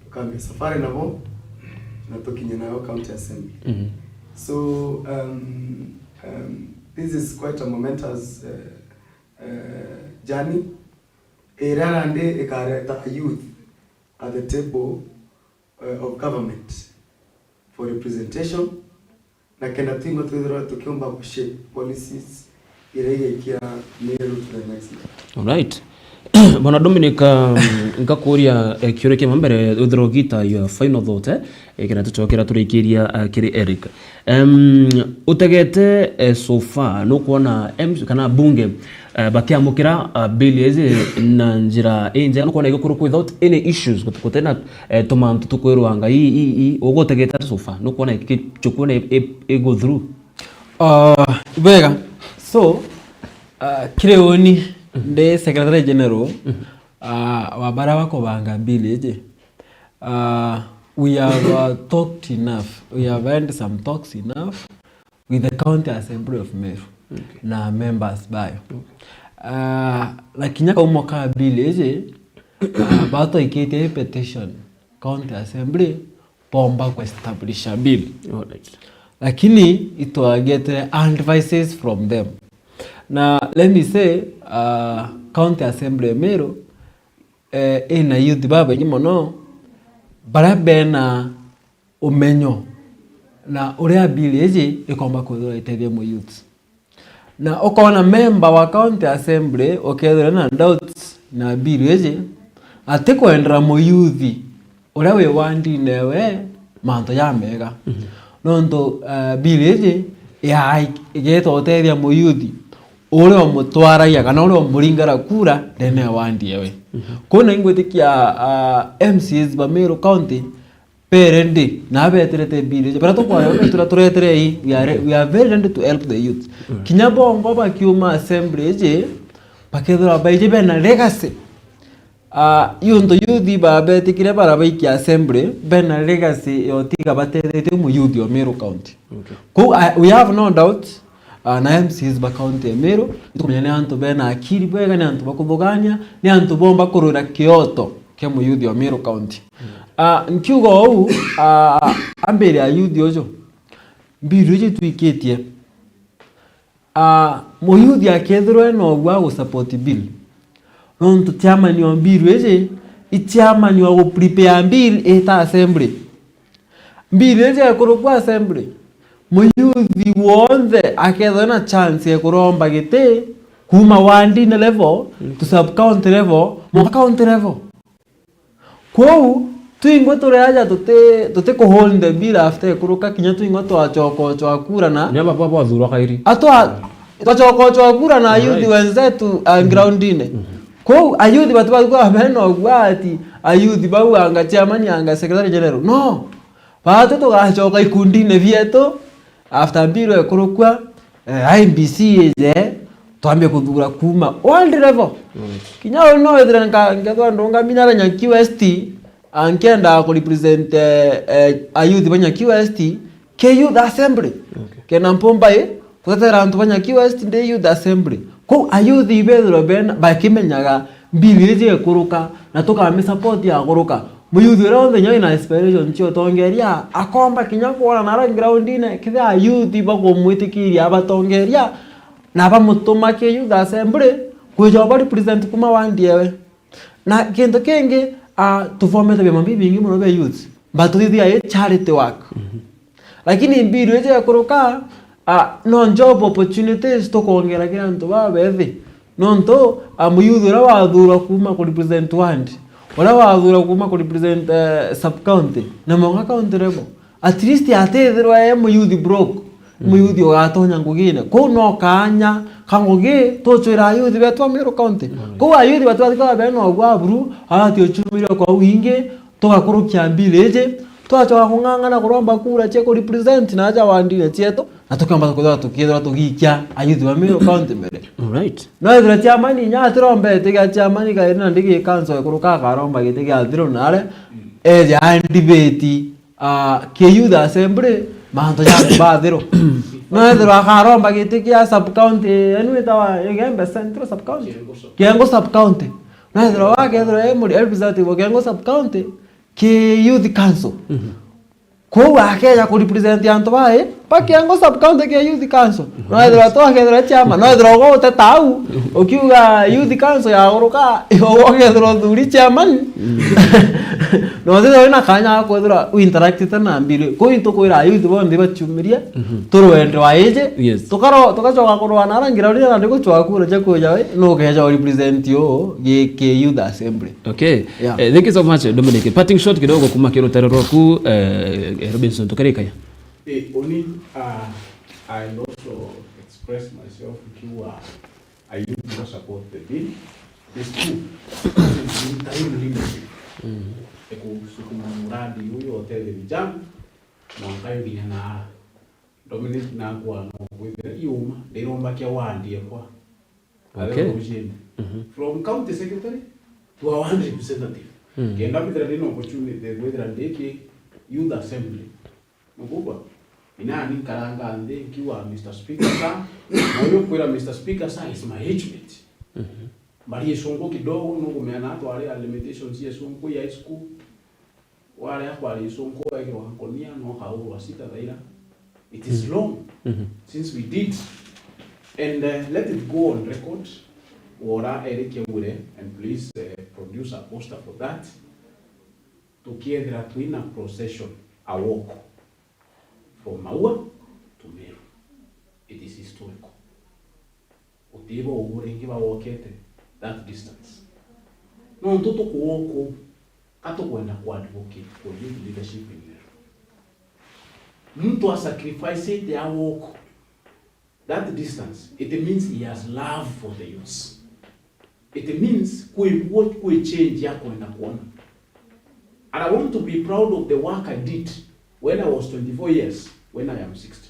Tukambia safari nabo na tukinye nayo County Assembly. Mm. So, um, um, this is quite a momentous, eh, eh, journey. Iria nandi ikareta a youth at the table, eh, of government for representation, na kenda twingwa twithirwa tukiumba gushape policies iria igaikia Meru to the next level. Alright. Bwana Dominic, um, nkakuria, eh, kiuria kimwe mbere withirwa ugita your final thought, eh, eh, kenda tucokera turikiria, eh, kiri Eric. Em, utegete, eh, so far, nukwona M C kana bunge, eh, bakiamukira, ah, bill iji na njira injega, nukwona igikurukwa without any issues, gut-, gutena, eh, tumantu tukwirwanga, ii, ii, ii, ugutegete ata so far? Nukwona iki-, chukwona i-, i-, i go through? Ah, ibwega. So, ah, kiri uni, Mhm. ndi Secretary General, Mhm. ah, wa baria bakubanga bill iji. Ah, we have, uh, talked enough. We have had some talks enough with the County Assembly of Meru Okay. na members bayo. Okay. Ah, na kinya kaumo ka bill iji, ah, batwaikitie petition County Assembly bomba kuestablish a bill. Alright. Lakini itwagete advices from them. Na let me say, ah, County Assembly ya Meru, eh, ina youth babaingi mono, baria bena umenyo na uria bill iji ikomba kwithirwa itethia mu youth. Na ukona member wa County Assembly ukethirwa na doubts na bill iji, atikwendera mu youth uria wi wandine ewe mantu jamega. Mhm. Nontu, eh, bill iji ya-, igeta utethia mu youth uria umutwaragia kana uria umuringara kura ndene ya wandi ewe. Mhm. Kuu na ingwitikia, ah, M C As ba Meru County be ready na beterete bill iji. Baria tukwaria, baria turetere ii, we are re-, we are very ready to help the youth. Mm. Kinya bongo bakiuma assembly iji, bakethirwa baiji bena legacy. Ah, yuntu youth babetikire bara baikia assembly, bena legacy ya utiga batethetie mu youth o Meru County. Okay. Kou, ah, we have no doubt, ah, na M Cs ba county ya Meru, nitukumenya ni antu bena akili bwega, ni antu bakuthugania, ni antu bomba kurwira kioto kia mu youth o Meru County. Mm. Ah, nkiuga uu, ah, ambiri ya youth uju, mbiru iji twikitie, Ah, muyuthi akethirwa ena ugwa wa gusupport bill. Nontu chairman wa bill iji, i chairman wa guprepare bill ita assembly. Bill iji ekurukwa assembly, muyuthi wonthe akethirwa ena chance ya kuromba giti kuma wardine level to sub-county level, mwanka county level. Kwou, twingwa turi aja tuti, tuti kuhold the bill after ikuruka, kinya twingwa twachokochwa kura na Ni aba bwa bwathurwa kairi. Atwa, twachokochwa kura na ayuthi wenzetu, uh, groundine. Kwou, ayuthi batu batu kwa beno gwa ati, ayuthi bau anga chairman, anga secretary general. No. Batu tugachoka ikundine bietu, after bill ekurukwa, eh, I E B C ije, twambie kuthura kuma world level. Kinya uu no withire nka-, nkethwa ndungami na Nyaki West, a, nkienda ku represent, eh, eh, ayuthi ba Nyaki West, ke Youth Assembly. Kena mpumba i, tutetera antu ba Nyaki West ndi Youth Assembly. Kou ayuthi ibethirwa bena, bakimenyaga bill iji ikuruka, na tukami support ya kuruka. Muyuthi uria wonthe inya wina aspiration cia utongeria, akomba kinya kwona nara groundine, kethira ayuthi bakumwitikiria abatongeria, na bamutuma ki Youth Assembly, kwija ba represent kuma ward ewe. Na kintu kingi, ah, tufomete biama bibingi mono bia youth, but tuthithia i charity work. Lakini bill iji ikuruka, ah, no job opportunities tukongera kiri antu babethi. Nontu, ah, muyuthi uria wathurwa kuma ku represent ward, uria wathurwa kuma ku represent, eh, sub-county, na mwanka county level, at least atithirwa e muyuthi broke, muyuthi ugatonya ngugine. Kou no kaanya ka ngugi tucwira ayuthi betu a Meru County. Kou ayuthi batu bathika bena ugwa buru, agati uchumiria kwa wingi, tugakurukia bill iji, twachoka kung'ang'ana kuromba kura cia ku represent na aja wardine cietu, na tukiomba kwithirwa tukithirwa tugiikia ayuthi ba Meru County mbere. Alright. No ethirwa chairman inya atirombete gia chairman kairi na ndigi council ikuruka akaromba giti gia thiru nare, eja andibeti, ah, ki Youth Assembly, mantu jaku ba thiru. No ethirwa akaromba giti gia sub-county, enu itawa Igembe Central sub-county? Kiengu sub-county. No ethirwa wakethirwa e muri representative wa Kiengu sub-county, ki Youth Council. Kou akeja ku represent antu bae, ba Kiengu sub-county ki Youth Council. No ethirwa tu akethirwa chairman, no ethirwa ugo uteta au, ukiuga Youth Council ya guruka, ugo ukethirwa uthuri chairman. No ethirwa wina kanya ga kwethirwa u interactite na mbiri. Kou intukwira youth bonthe bachumirie, turwende wa iji, tukaro-, tugachoka kurwa na rangi rauria nandi guchwa kura cha kuja we, no ukeja u represent u gi-, ki Youth Assembly. Okay. Yeah. Eh, thank you so much, Dominic. Parting shot kidogo kuma kiri rutaro rwaku, eh, eh, Robinson, tukarikaya. Eh, uni, uh, I also express myself nikiuga I do not support the bill. It's true. It's in time leadership. Ekusukuma muradi uyu utethia vijana, mwanka nginya na Dominic nakwa no kwithira iuma, ndiromba kia wandi ekwa. Okay. Aria Rujini. From county secretary to a ward representative. Kenda mbithira ndina opportunity ya kwithira ndi ki youth assembly. Mukubwa, inani nkaranga nthi nkiuga, "Mister Speaker, sir," na uyu kwira, "Mister Speaker, sir, is my age mate." Mbari isungu kidogo, nukumenya na twari a limitations ya isungu ya high school. Warea kwari isungu, wekirwa nkonia, no kaurwa sita thaira. It is long since we did. And, uh, let it go on record. Wora Eric Aure, and please, uh, produce a poster for that. Tukiethira twina procession, a walk from Maua to Meru. It is historical. Utiba ubu ringi bawokete that distance. Nontu tukuoku, ka tukwenda ku advocate for youth leadership in Meru. Muntu a sacrifice ite a walk that distance, it means he has love for the youths. It means kwi, kwi change ya kwenda kuona. And I want to be proud of the work I did when I was twenty-four years, when I am sixty.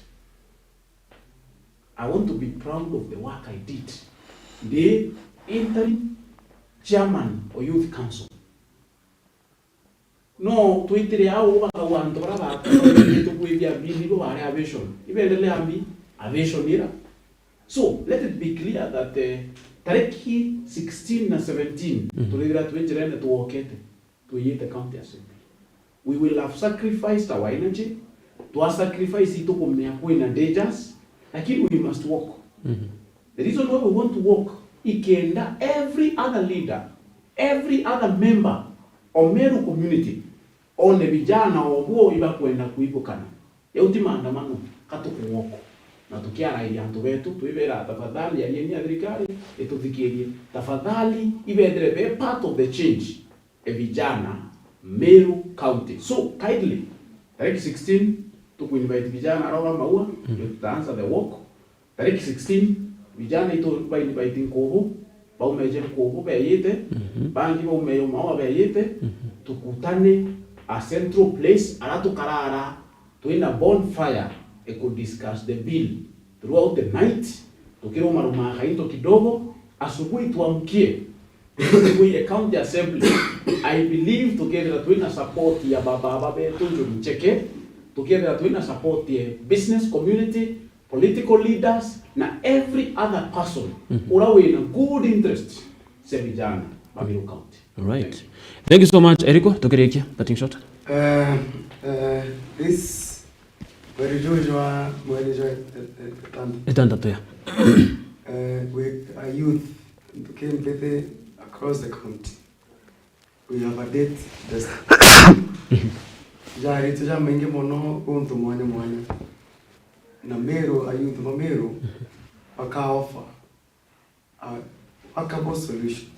I want to be proud of the work I did. Ndi interim chairman o youth council. No twitire au bakauga antu bara ba-, tukwithia mbi nibo bari a vision. Ibendelea mbi a vision ira. So, let it be clear that, eh, tariki sixteen na seventeen, turithira twi njirene twokete, twiyite county assembly. We will have sacrificed our energy, twa sacrifice itukumea kwina dangers, lakini we must walk. Mhm. The reason why we want to walk, ikenda every other leader, every other member of Meru community, one vijana obuo ibakwenda kuibukana. Yau ti maandamano, ka tukuwalk. Na tukiarairia antu betu, twibera, "Tafadhali, arieni ya thirikari, ituthikirie. Tafadhali, ibethire be part of the change." E vijana, Meru County. So, kindly, tariki sixteen, tukuinvite vijana arora maua, mhm, ndio tutaanza the walk. Tariki sixteen, vijana itu bainvite Nkubu, baumeje Nkubu beyite, mhm, bangi baumeje Maua beyite, mhm, tukutane a central place, ara tukarara, twina bonfire, e ku discuss the bill throughout the night, tukirumarumaa kainto kidogo, asubuhi tuamkie, tukuye county assembly. I believe tukethira twina support ya baba, baba betu Njuri Ncheke, tukethira twina support ya business community, political leaders, na every other person, mhm, ura wina good interest cia vijana ba Meru County. All right. Thank you. Thank you so much, Eriko. Tukirikia, parting shot. Eh, eh, this mweri juju jwa, mweri jwa, eh, eh, itandatu. Itandatu, yeah. Eh, we are youth, ntukimbite across the county. We have a debt just jaritu jamaingi mono guntu mwanya mwanya. Na Meru, a youth ba Meru, baka offer a workable solution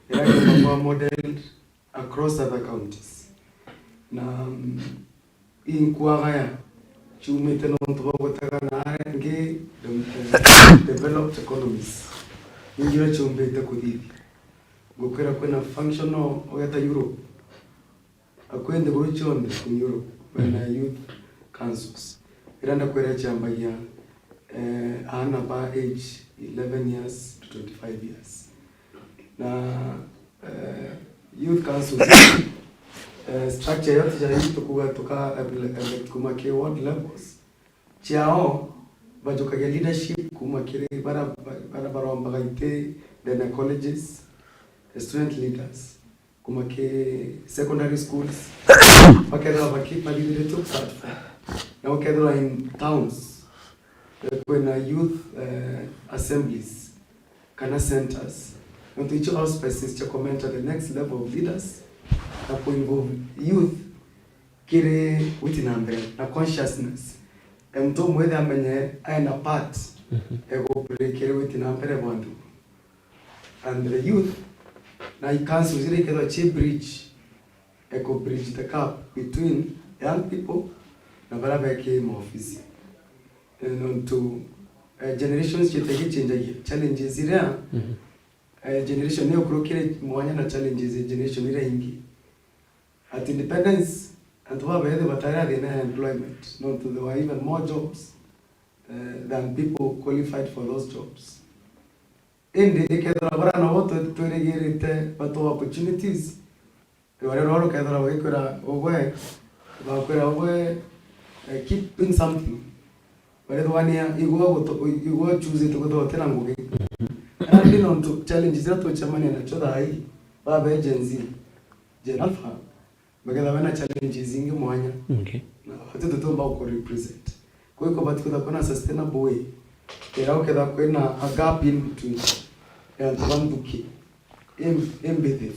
iria yumba kwa modeled across other counties. Na, mm, inkuagaya ciumite nontu bwa gutega na aria ingi dem-, eh, developed economies. Ingi iria ciumbite kuthithia. Ngukwira kwina functional, ugeta Europe. Akwi nthiguru cionthe in Europe, wena, mhm, youth councils. Iria ndakwira ciambagia, eh, aana ba age eleven years to twenty-five years. Na, eh, youth councils, eh, structure yote ya youth kuga tuka, eh, kuma ki ward levels. Ciao, bajukagia leadership kuma kiri bara, bara barombaga iti ndene colleges, the student leaders, kuma ki secondary schools, bakethirwa baki-, bathithiritue platform. Na ukethirwa in towns, eh, kwina youth, eh, assemblies, kana centers. Nontu icio all spaces cia commenta the next level of leaders, na ku involve youth kiri witi na mbere, na consciousness. E muntu umwe ithi amenye aina part, mhm, e ku play kiri witi na mbere bwa nthiguru. And the youth, na i councils iria ikethwa ci bridge, e ku bridge the gap between young people na baria beki maofisi. Eh, nontu, eh, generations ciete igichenjagia. Challenges iria, mhm, eh, generation niyo kurukire mwanya na challenges ya generation iria ingi. At independence, antu babethi batari a thina ya employment, nontu there were even more jobs, eh, than people qualified for those jobs. Indi ikethirwa baria nabo twe-, twirigirite batwe opportunities, riu baria nabo rukethirwa bagikwira ugwe, bakwira ugwe, eh, keep doing something. Barithwania igwe gutu-, igwe choose tu guthira utina ngugi. Nandi nontu challenges iria tucemania nacio thaa ii, babe Gen Z, Gen Alpha, bakethirwa bena challenges ingi mwanya. Okay. Na bati tutiumba ku represent. Kwa hiyo kubati kwithirwa kwina sustainable way. Iria ukethirwa kwina a gap in between ya antu ba nthuki im-, imbithiru.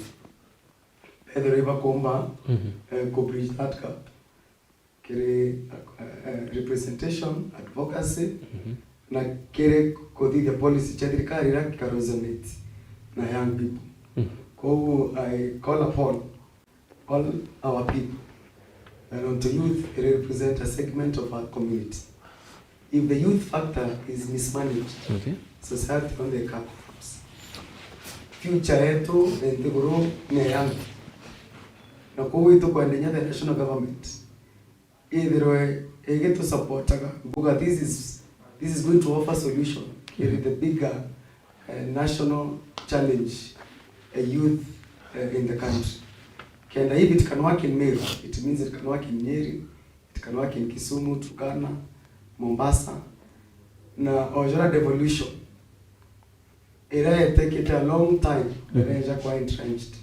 Ethirwa ibakumba, mhm, eh, ku bridge that gap. Kiri, eh, eh, representation, advocacy, mhm, na kiri kuthithia policy cia thirikari iria ika resonate na young people. Mhm. Koguo, I call upon all our people, na nontu youth iri represent a segment of our community. If the youth factor is mismanaged, okay, society only collapse. Future yetu ya nthiguru ni ya young. Na koguo itukwenda inya the national government ithirwe igitusapotaga, mbuga, this is, this is going to offer solution, it is the bigger, uh, national challenge, uh, youth, uh, in the country. Kenda if it can work in Meru, it means it can work in Nyeri, it can work in Kisumu, Turkana, Mombasa, na ojora devolution iria yetekite a long time, mhm, iria ija kwa entrenched.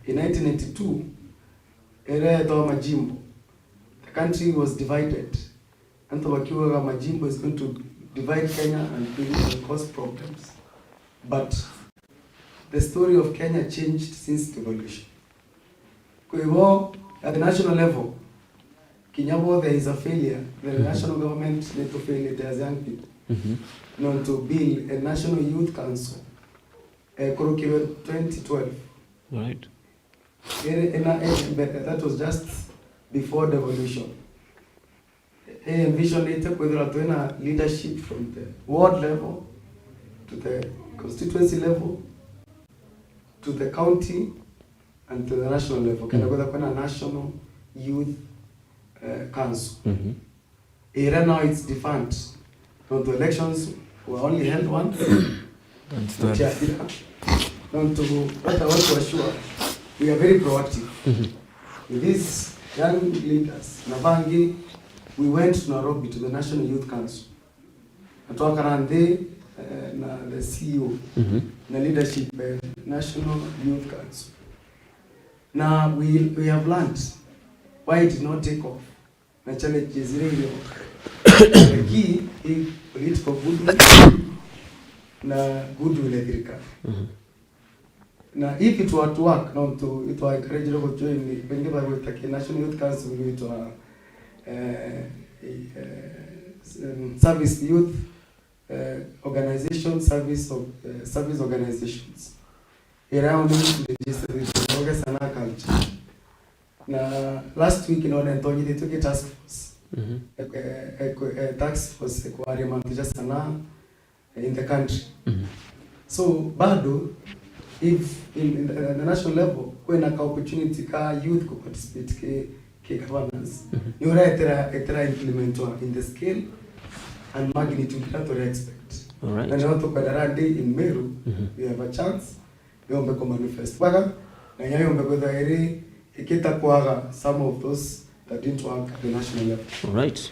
In nineteen ninety-two, iria yetagwa majimbo, the country was divided. Antu bakiugaga majimbo is going to divide Kenya and bring and cause problems. But the story of Kenya changed since devolution. Kwa hivyo, at the national level, kinya bo there is a failure, the national government need to fail it as young people. Not to build a national youth council, eh, kurukirwe twenty twelve. Right. Ere, ena, eh, but that was just before devolution. Eh, envisionite kwithirwa twina leadership from the ward level to the constituency level to the county and to the national level. Kenda kwithirwa kwina national youth, eh, council. Ira now it's defunct. Nontu elections were only held once. Nontu nontu what I want to assure, we are very proactive. With these young leaders, na bangi, we went to Nairobi to the National Youth Council. Na twakara nthi, eh, na the C E O, na leadership, eh, National Youth Council. Na we, we have learned why it did not take off. Na challenges iria irio. The key is political goodwill na goodwill ya thirikari. Na if it were to work, nontu itwa encourage ro kujoin, bengi bagwita ki National Youth Council gwitwa, eh, eh, um, service youth, eh, organization, service of, eh, service organizations. Ira only registered with Mboge Sanaa Culture. Na last week none ntonyithitwe ki task force. Eh, eh, eh, task force kwaria mantu ja sanaa, eh, in the country. So bado, if in, in the, the national level kwina ka opportunity ka youth ku participate ki, ki governance, ni uretera etera implementwa in the scale and magnitude that we expect. All right. Na ndio tukwenda randi in Meru, we have a chance yombe ku manifest baga, na inya yombe kwithwa iri ikita kwaga some of those that didn't work at the national level. All right.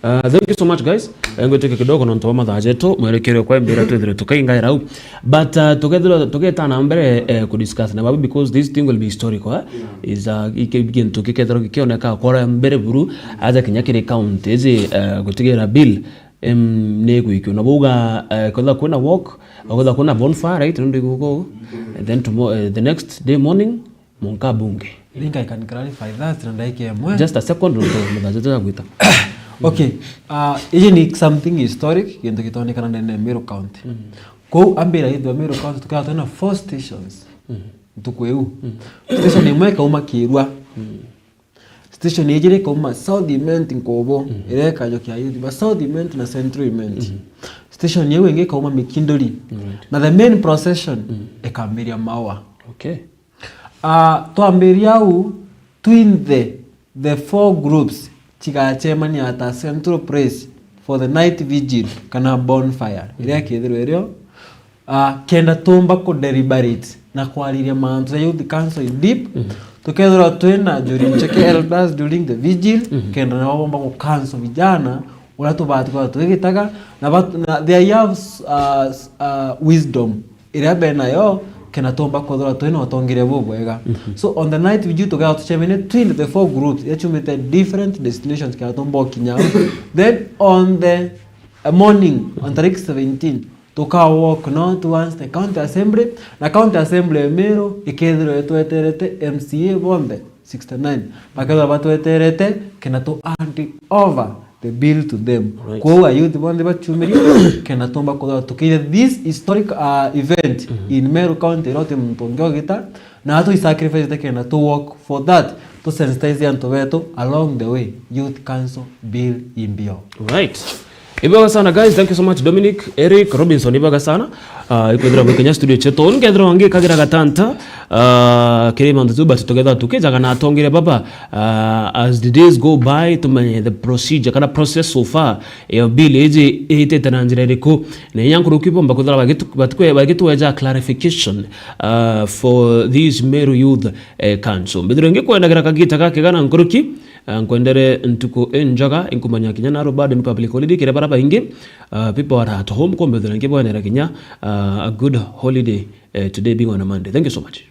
Uh, thank you so much, guys. Eh, ngwitike kidogo nontu wa mathaa jetu, mwerekero kwa mbira twithire tukaingaira au. But, uh, tugethirwa tugeta na mbere, eh, ku discuss na babu, because this thing will be historical, eh? Is, uh, iki-, gintu gikethirwa gikioneka kwa mbere buru, aja kinya kiri county iji, eh, gutigira bill, em, ni gwikio. Na bauga, eh, kwethirwa kwina walk, kwethirwa kwina bonfire, right? Nontu iguko. And then tomorrow, eh, the next day morning, Munka bunge. I think I can clarify that na ndagika imwe. Just a second, nontu muthaja tuja gwita. Okay. Uh, iji ni something historic, gintu gitonekana ndene ya Meru County. Kou ambira itwe Meru County tukaba twina four stations. Ntuku iu. Station imwe ikauma Kirua. Station ijiri ikauma South Imenti Nkubu, iria ikajokia youth ba South Imenti na Central Imenti. Station iu ingi ikauma Mikinduri. Right. Na the main procession ikambiria Maua. Okay. Ah, twambiria au, twinthe the four groups chigachemania at a central place for the night vigil kana bonfire, iria ikethirwa irio, ah, kenda tumba ku deliberate na kwariria mantu ja youth council in deep. Tukethirwa twina Njuri Ncheke elders during the vigil, kenda nabo bomba ku council vijana uria tubati kwithirwa tugigitaga, na bat-, na they have, uh, s-, uh, wisdom iria benayo, kena tumba kwithirwa twina utongeria bubwega. So on the night vigil tukethirwa tucemenie twin the four groups, iria ciumite different destinations kenda tumba ukinya au. Then on the, uh, morning, on tariki seventeen, tuka walk no towards the county assembly, na county assembly ya Meru ikethirwa itweterete M C A bonthe sixty-nine, bakethirwa batweterete kenda tu hand over the bill to them. Right. Kwou ayouth bonthe bachumirie kenda tumba kwithirwa tukiithia this historic, uh, event in Meru County, iria uti muntu ungi ugita, na twi sacrifice kenda tu work for that, tu sensitize antu betu along the way, youth council bill imbio. Right. Ibwega sana, guys, thank you so much, Dominic, Eric, Robinson, ibwega sana. Ah, ikwithirwa mwi kinya studio chetu. Nkethirwa ngikagira gatanta, ah, kiri mantu tu, but tukethirwa tukijaga na atongeria baba, ah, as the days go by, tumenye the procedure kana process so far ya bill iji ihitite na njira iriku. Na inya nkuruki bomba kwithirwa bagitu-, batukwe-, bagitweja clarification, ah, for these Meru Youth, eh, Council. Mbithirwe ngikwendagira kagita gakega na nkuruki, ah, nkwendere ntuku injega, inkumanya kinya naro bado ni public holiday kiri bara baingi. Ah, people are at home, kumbe thira ngi bwenera kinya, ah, a good holiday, eh, today being on a Monday. Thank you so much.